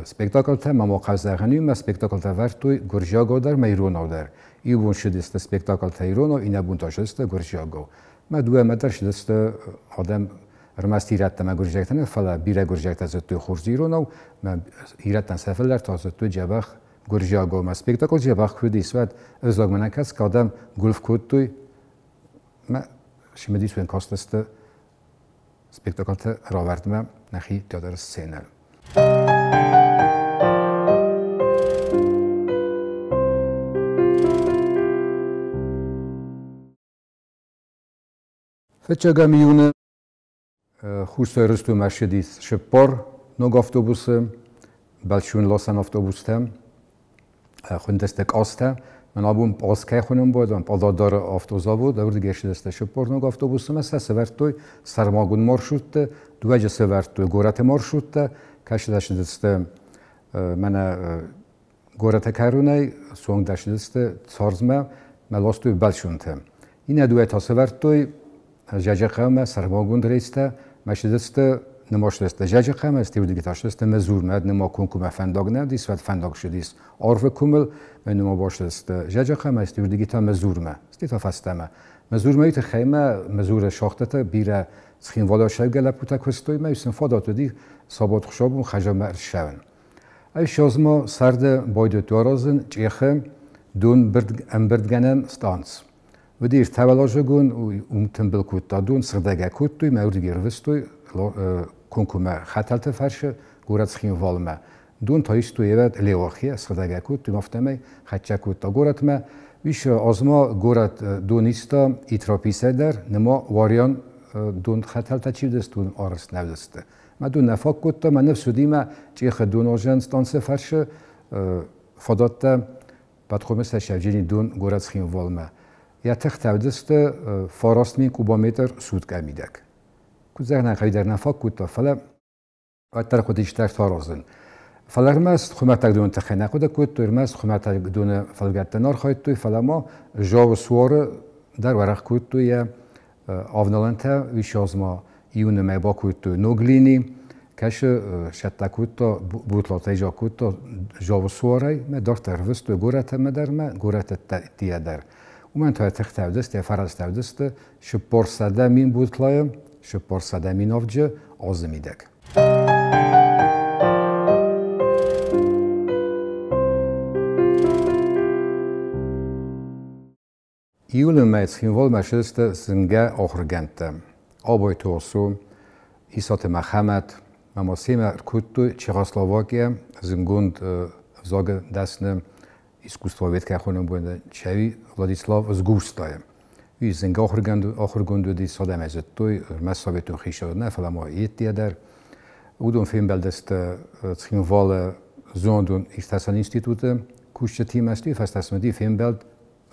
спектаклтӕ, мӕ ма хъӕвзӕгӕн иумӕ спектаклтӕ вӕрдтой гуырдзиагау дӕр мӕ иронау дӕр. Иу бон цыдысты спектаклтӕ иронау, иннӕ бон та цыдысты гуырдзиагау. Мӕ дыууӕмӕ дӕр цыдысты адӕм ӕрмӕст ирӕттӕ мӕ гуырдзиӕгтӕ нӕ, фӕлӕ бирӕ гуырдзиӕгтӕ зыдтой хорз иронау, мӕ ирӕттӕн сӕ фылдӕр та зыдтой дзӕбӕх гуырдзиагау. Мӕ спектакль дзӕбӕх куы уыдис, уӕд ӕвзагмӕ нӕ кӕсгӕ адӕм гуылф кодтой, мӕ цымыдисӕн кастысты спектаклты равӕрдмӕ нӕхи театры сценӕйыл. Фыццӕгӕм июны Хуссар Ирыстонмӕ ссыдис цыппар ног автобусы, бӕлццон ласӕн автобустӕ, хуындысты къазтӕ. Мӕн абон пъаз кӕй хонын байдам, Пъададары автозавод, уырдыгӕй ссыдысты цыппар ног автобусы ӕмӕ сӕ сӕвӕрдтой сӕрмагонд маршрутты, дыууӕджы сӕвӕрдтой горӕты маршруттӕ, кӕцытӕ ссыдысты мӕнӕ горӕты кӕронӕй, суанг дӕр ссыдысты Царзмӕ, мӕ ластой бӕлццонтӕ. Иннӕ дыууӕ та сӕвӕрдтой Зӕджыхъӕумӕ сӕрмагонд рейстӕ, мӕ ссыдысты нымастысты Зӕджыхъӕумӕ, стӕй та ссыдысты Мызурмӕ, ныма комкоммӕ фӕндаг нӕ уыдис, уӕд фӕндаг ссыдис Арвы комыл, мӕ ныма бастысты Зӕджыхъӕумӕ, стӕй та Мызурмӕ, стӕй та фӕстӕмӕ. Мызурмӕ тыххӕй мӕ Мызуры шахтӕтӕ бирӕ Цхинвалы ссӕугӕ лӕппутӕ куыстой, мӕ сын фадат уыди сабат хуыцаубон хӕзамӕ ӕрцӕуын. Ай ма сӕрды байдыдтой аразын Чъехы дон ӕмбырдгӕнӕн станц. Уыди ӕртӕуӕлазыгон, уым тымбыл кодта дон, сыгъдӕгӕй кодтой, мӕ уырдыгӕй ӕрвыстой комкоммӕ хӕтӕлты фӕрсы горӕт Цхинвалмӕ. Дон та истой ӕвӕд Леуахийӕ, сыгъдӕгӕй кодтой, афтӕмӕй хӕццӕ кодта горӕтмӕ. Уый азмӕ горӕт дон иста Итрописӕй дӕр, ныма Уариан дон хӕтӕлтӕ чи уыдысты, уыдон арӕзт нӕ уыдысты. Мӕ дон нӕ фаг кодта, мӕ ныфс уыди мӕ Чъехы донуазӕн станцы фӕрсы фадӕттӕ Батхъомысӕй сӕвджыни дон горӕт Цхинвалмӕ. Йӕ тыхтӕ уыдысты 9000 кубометр суткӕ мидӕг. Куыд зӕгъын ӕй нӕ фаг кодта, фӕлӕ уӕддӕр хъуыдис аразын. Фӕлӕ ӕрмӕст хуымӕтӕг доны тыххӕй нӕ хъуыды кодтой, ӕрмӕст хуымӕтӕг доны фӕлгӕтты нӕ архайдтой, фӕлӕ ма Зауы суары дӕр уӕрӕх кодтой йӕ авналӕнтӕ, уый ма июны мӕй бакодтой ног лини, кӕсы сӕттӕ кодта, бутлатӕй жа кодта Зауы суарӕй, мӕ дарддӕр ӕрвыстой горӕтмӕ дӕр мӕ горӕты ӕддейӕ дӕр. Уымӕн та йӕ тыхтӕ уыдысты, йӕ фӕрӕзтӕ уыдысты 400 000 бутлайы, 400 000 авджы азы мидӕг. Июлы мӕй Цхинвалмӕ ссыдысты зынгӕ ахуыргӕндтӕ. Абайты Осо, Исаты Мӕхӕмӕт, ӕмӕ семӕ ӕркодтой Чехословакийӕ зынгонд ӕвзагы дӕсны искусствовед кӕй хонӕм Чави Владислав Згурстайы. Уый зынгӕ ахуыргонд уыдис, адӕм ӕй зыдтой, ӕрмӕст советон хицауад нӕ, фӕлӕ ма йеддейӕ дӕр. Уыдон фембӕлдысты Цхинвалы зонадон иртасӕн институты кусджытимӕ сты, фӕстӕ сын уыди фембӕлд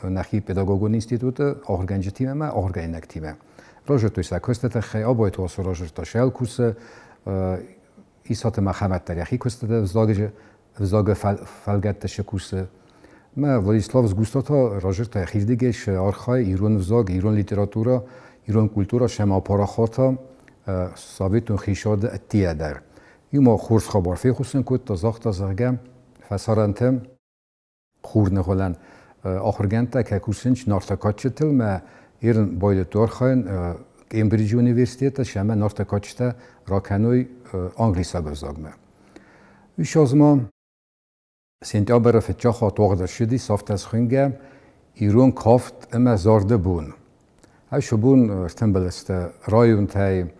нӕхи педагогон институты ахуыргӕнджытимӕ ӕмӕ ахуыргӕнинӕгтимӕ. Разырдтой сӕ куысты тыххӕй, Абайты Васо разырдта Сӕлкусы, Исаты Мӕхӕмӕт дӕр йӕхи куыстыты взагы фӕлгӕтты шы кусы. Мӕ Владислав Сгусто та разырдта йӕхирдыгӕй шы архайы ирон взаг, ирон литературӕ, ирон культурӕ сӕм апарахата советон хицауады ӕддейӕ дӕр. Иумӕ хорз хабар фехъусын кодта, загъта, зӕгъгӕ, фӕсарӕнты хурныгъуылӕн ахуыргӕндтӕ кӕй кусынц Нарты кадджытыл мӕ ирын байдыдтой архайын Кембриджы университеты сӕмӕ Нарты кадджытӕ ракӕной англисаг ӕвзагмӕ. Уый ма сентябры фыццаг хатт уагъд ӕрцыдис афтӕ схуынгӕ ирон кафт ӕмӕ зарды бон. Ацы бон ӕртымбыл сты районтӕй,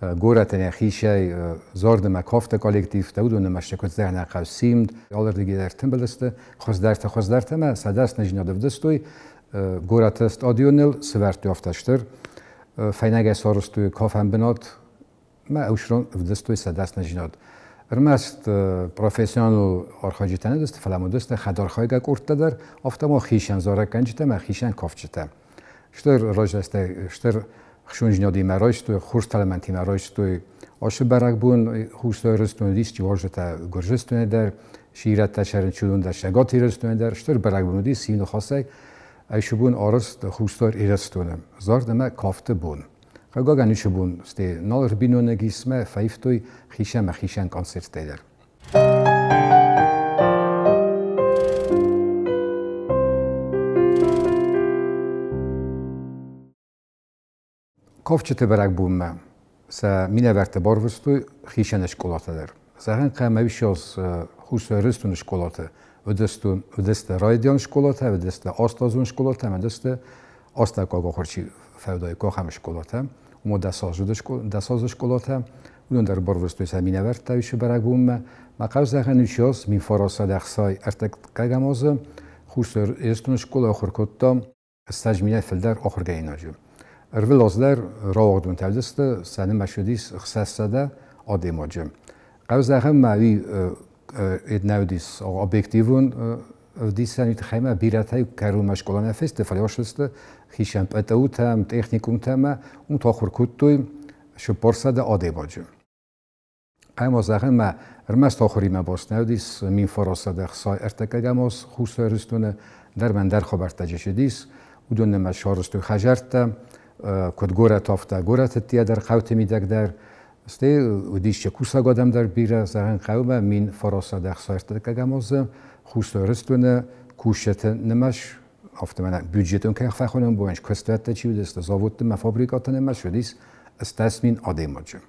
горӕтӕн йӕхицӕй зарды ӕмӕ кафты коллективтӕ, уыдон ӕмӕ сты куыд Зӕгънӕхъӕу Симд, алырдыгӕй дӕр ӕртымбыл сты хуыздӕртӕ хуыздӕртӕ ӕмӕ сӕ дӕсныдзинад ӕвдыстой горӕты стадионыл, сывӕрдтой афтӕ стыр фӕйнӕгӕй сарӕзтой кафӕн бынат ӕмӕ ӕвсрон ӕвдыстой сӕ дӕсныдзинад. Ӕрмӕст профессионалон архайджытӕ нӕ уыдысты, фӕлӕ ма уыдысты хӕдархайгӕ къордтӕ дӕр, афтӕ ма хицӕн зарӕггӕнджытӕ ӕмӕ хицӕн кафджытӕ. Стыр разрӕзтӕй, стыр хсондзинадимӕ райстой, хорз тӕлмӕнтимӕ райстой ацы бӕрӕгбон Хуссар Ирыстоны уыдис уазджытӕ Гуырдзыстонӕй дӕр, сирӕттӕ сӕрынчындон дӕр, Цӕгат Ирыстонӕй дӕр. Стыр бӕрӕгбон уыдис цины ныхасӕй. Ацы бон арӕзт Хуссар Ирыстоны зард ӕмӕ кафты бон. Хъыгагӕн, уыцы бон стӕй нал ӕрбиноныг исмӕ фӕивтой хицӕн ӕмӕ хицӕн концерттӕй дӕр. Кафджыты бӕрӕгбонмӕ сӕ минӕвӕрттӕ барвыстой хицӕн скъолатӕ дӕр. Зӕгъӕн, хъӕмӕ Хуссар Ирыстоны скъолаты уыдысты райдиан скъолатӕ, уыдысты астазон скъолатӕ ӕмӕ уыдысты астӕуккаг ахуыр чи фӕуыдаиккой, ахӕм скъолатӕ. Уымӕ дӕсазы скъолатӕ. Уыдон дӕр барвыстой сӕ минӕвӕрттӕ уыцы бӕрӕгбонмӕ. Мӕ хъӕу зӕгъӕн уыцы 1931 азы Хуссар Ирыстоны скъола ахуыр кодта 20 минӕй фылдӕр ахуыргӕнинаджы. Ӕрвылаз дӕр рауагъдонтӕ уыдысты, сӕ нымӕц уыдис 600 адӕймаджы. Хъӕу зӕгъӕн ма уый нӕ уыдис объективон ӕвдисӕн, уый тыххӕй ма бирӕтӕ кӕронмӕ скъола нӕ фесты, фӕлӕ сысты хицӕн ПТУ-тӕм, техникумтӕм, уым та ахуыр кодтой 400 адӕймаджы. Ӕмӕ зӕгъӕн ма ӕрмӕст ахуыримӕ баст нӕ уыдис 1931 аз Хуссар Ирыстоны дӕр ӕндӕр хабӕрттӕ уыдис. Уыдон ӕмӕ сарӕзтой хӕдзӕрттӕ, куыд горӕт, афтӕ горӕты дӕр, хъӕуты мидӕг дӕр. Стӕй уыдис кусӕг адӕм дӕр бирӕ, зӕгъӕн хъӕумӕ 1931 азы Хуссар Ирыстоны кусджыты нымӕц, афтӕ мӕнӕ бюджетон кӕй фӕхонӕм бон, куыстуӕттӕ чи уыдысты, заводты ӕмӕ фабрикӕты нымӕц уыдис 10 000 адӕймаджы.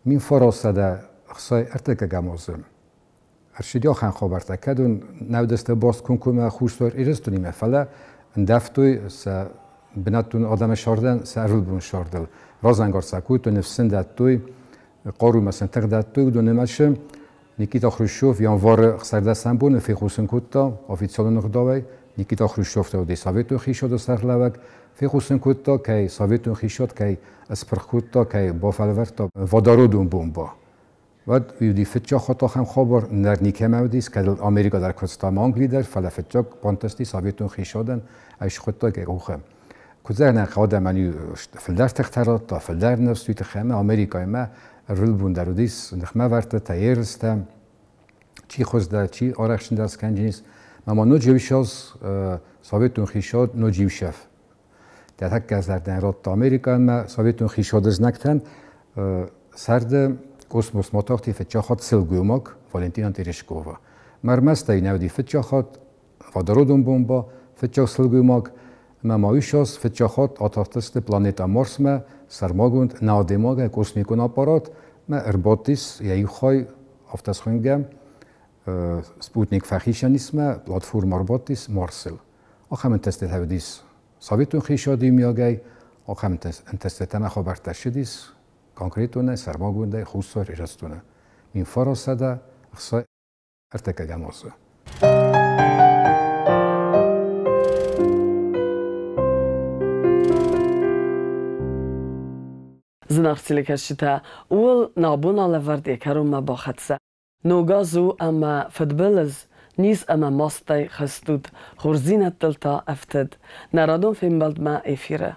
1931 азы ӕрцыди ахӕм хабӕрттӕ, кӕд уын нӕ уыдысты баст комкоммӕ Хуссар Ирыстонимӕ, фӕлӕ ӕндӕвтой сӕ бынӕттон адӕмы сӕрдӕн сӕ ӕрвылбон сӕрдыл. Разӕнгард сӕ кодтой, ныфс сын дӕттой, хъарумӕ сын тых дӕттой, уыдон нымӕцы Никита Хрущев январы 16 боны фехъусын кодта официалон ӕгъдауӕй. Никита Хрущев та уыди советон хицауады сӕргълӕууӕг, фехъусын кодта, кӕй советон хицауад кӕй спырх кодта, кӕй бафӕлвӕрдта водородон бомбӕ. Уӕд уыди фыццаг хатт ахӕм хабар, ныр никӕмӕ уыдис, кӕд Америка дӕр куыста ӕмӕ Англи дӕр, фӕлӕ фыццаг бантысти советон хицауадӕн ӕй схуыдта йӕ къухы. Куыд зӕгъӕн, адӕмӕн фылдӕр тыхтӕ радта, фылдӕр ныфс уый тыххӕй ӕмӕ Америкӕимӕ ӕрвылбон дӕр уыдис ныхмӕвӕрдтытӕ, ерыстӕ, чи хуыздӕр, чи арӕхстджындӕр скӕнджынис. Ӕмӕ ма ноджы иу ссӕдз советон хицауад ноджы иу шеф. Тӕккӕ зӕрдӕн радта Америкӕмӕ советон хицауады знӕгтӕн сӕрды космосмӕ тахти фыццаг хатт сылгоймаг Валентина Терешкова. Ӕрмӕст ӕй нӕ уыди фыццаг хатт водородон бомбӕ, фыццаг сылгоймаг, ӕмӕ ма уый ссӕдз фыццаг хатт атахтысты планетӕ Марсмӕ сӕрмагонд нӕадӕймагӕй космикон аппарат ӕмӕ ӕрбадтис йӕ иу хай афтӕ схуынгӕ Спутник фӕхицӕнисмӕ, платформа ӕрбадтис Марсыл. Ахӕм ӕнтыстытӕ уыдис советон хицауады иумиагӕй, ахӕм ӕнтыстытӕ ӕмӕ хабӕрттӕ ссыдис конкретонӕй, сӕрмагондӕй Хуссар Ирыстоны 1931 азы. Зынаргъ телекӕсджытӕ, ууыл нӕ абон алӕвӕрд йӕ кӕронмӕ бахӕццӕ. Ног аз у ӕмӕ фыдбылыз, низ ӕмӕ мастӕй хызт ут, хорздзинӕдтыл та ӕфтыд. Нӕ радон фембӕлдмӕ эфиры.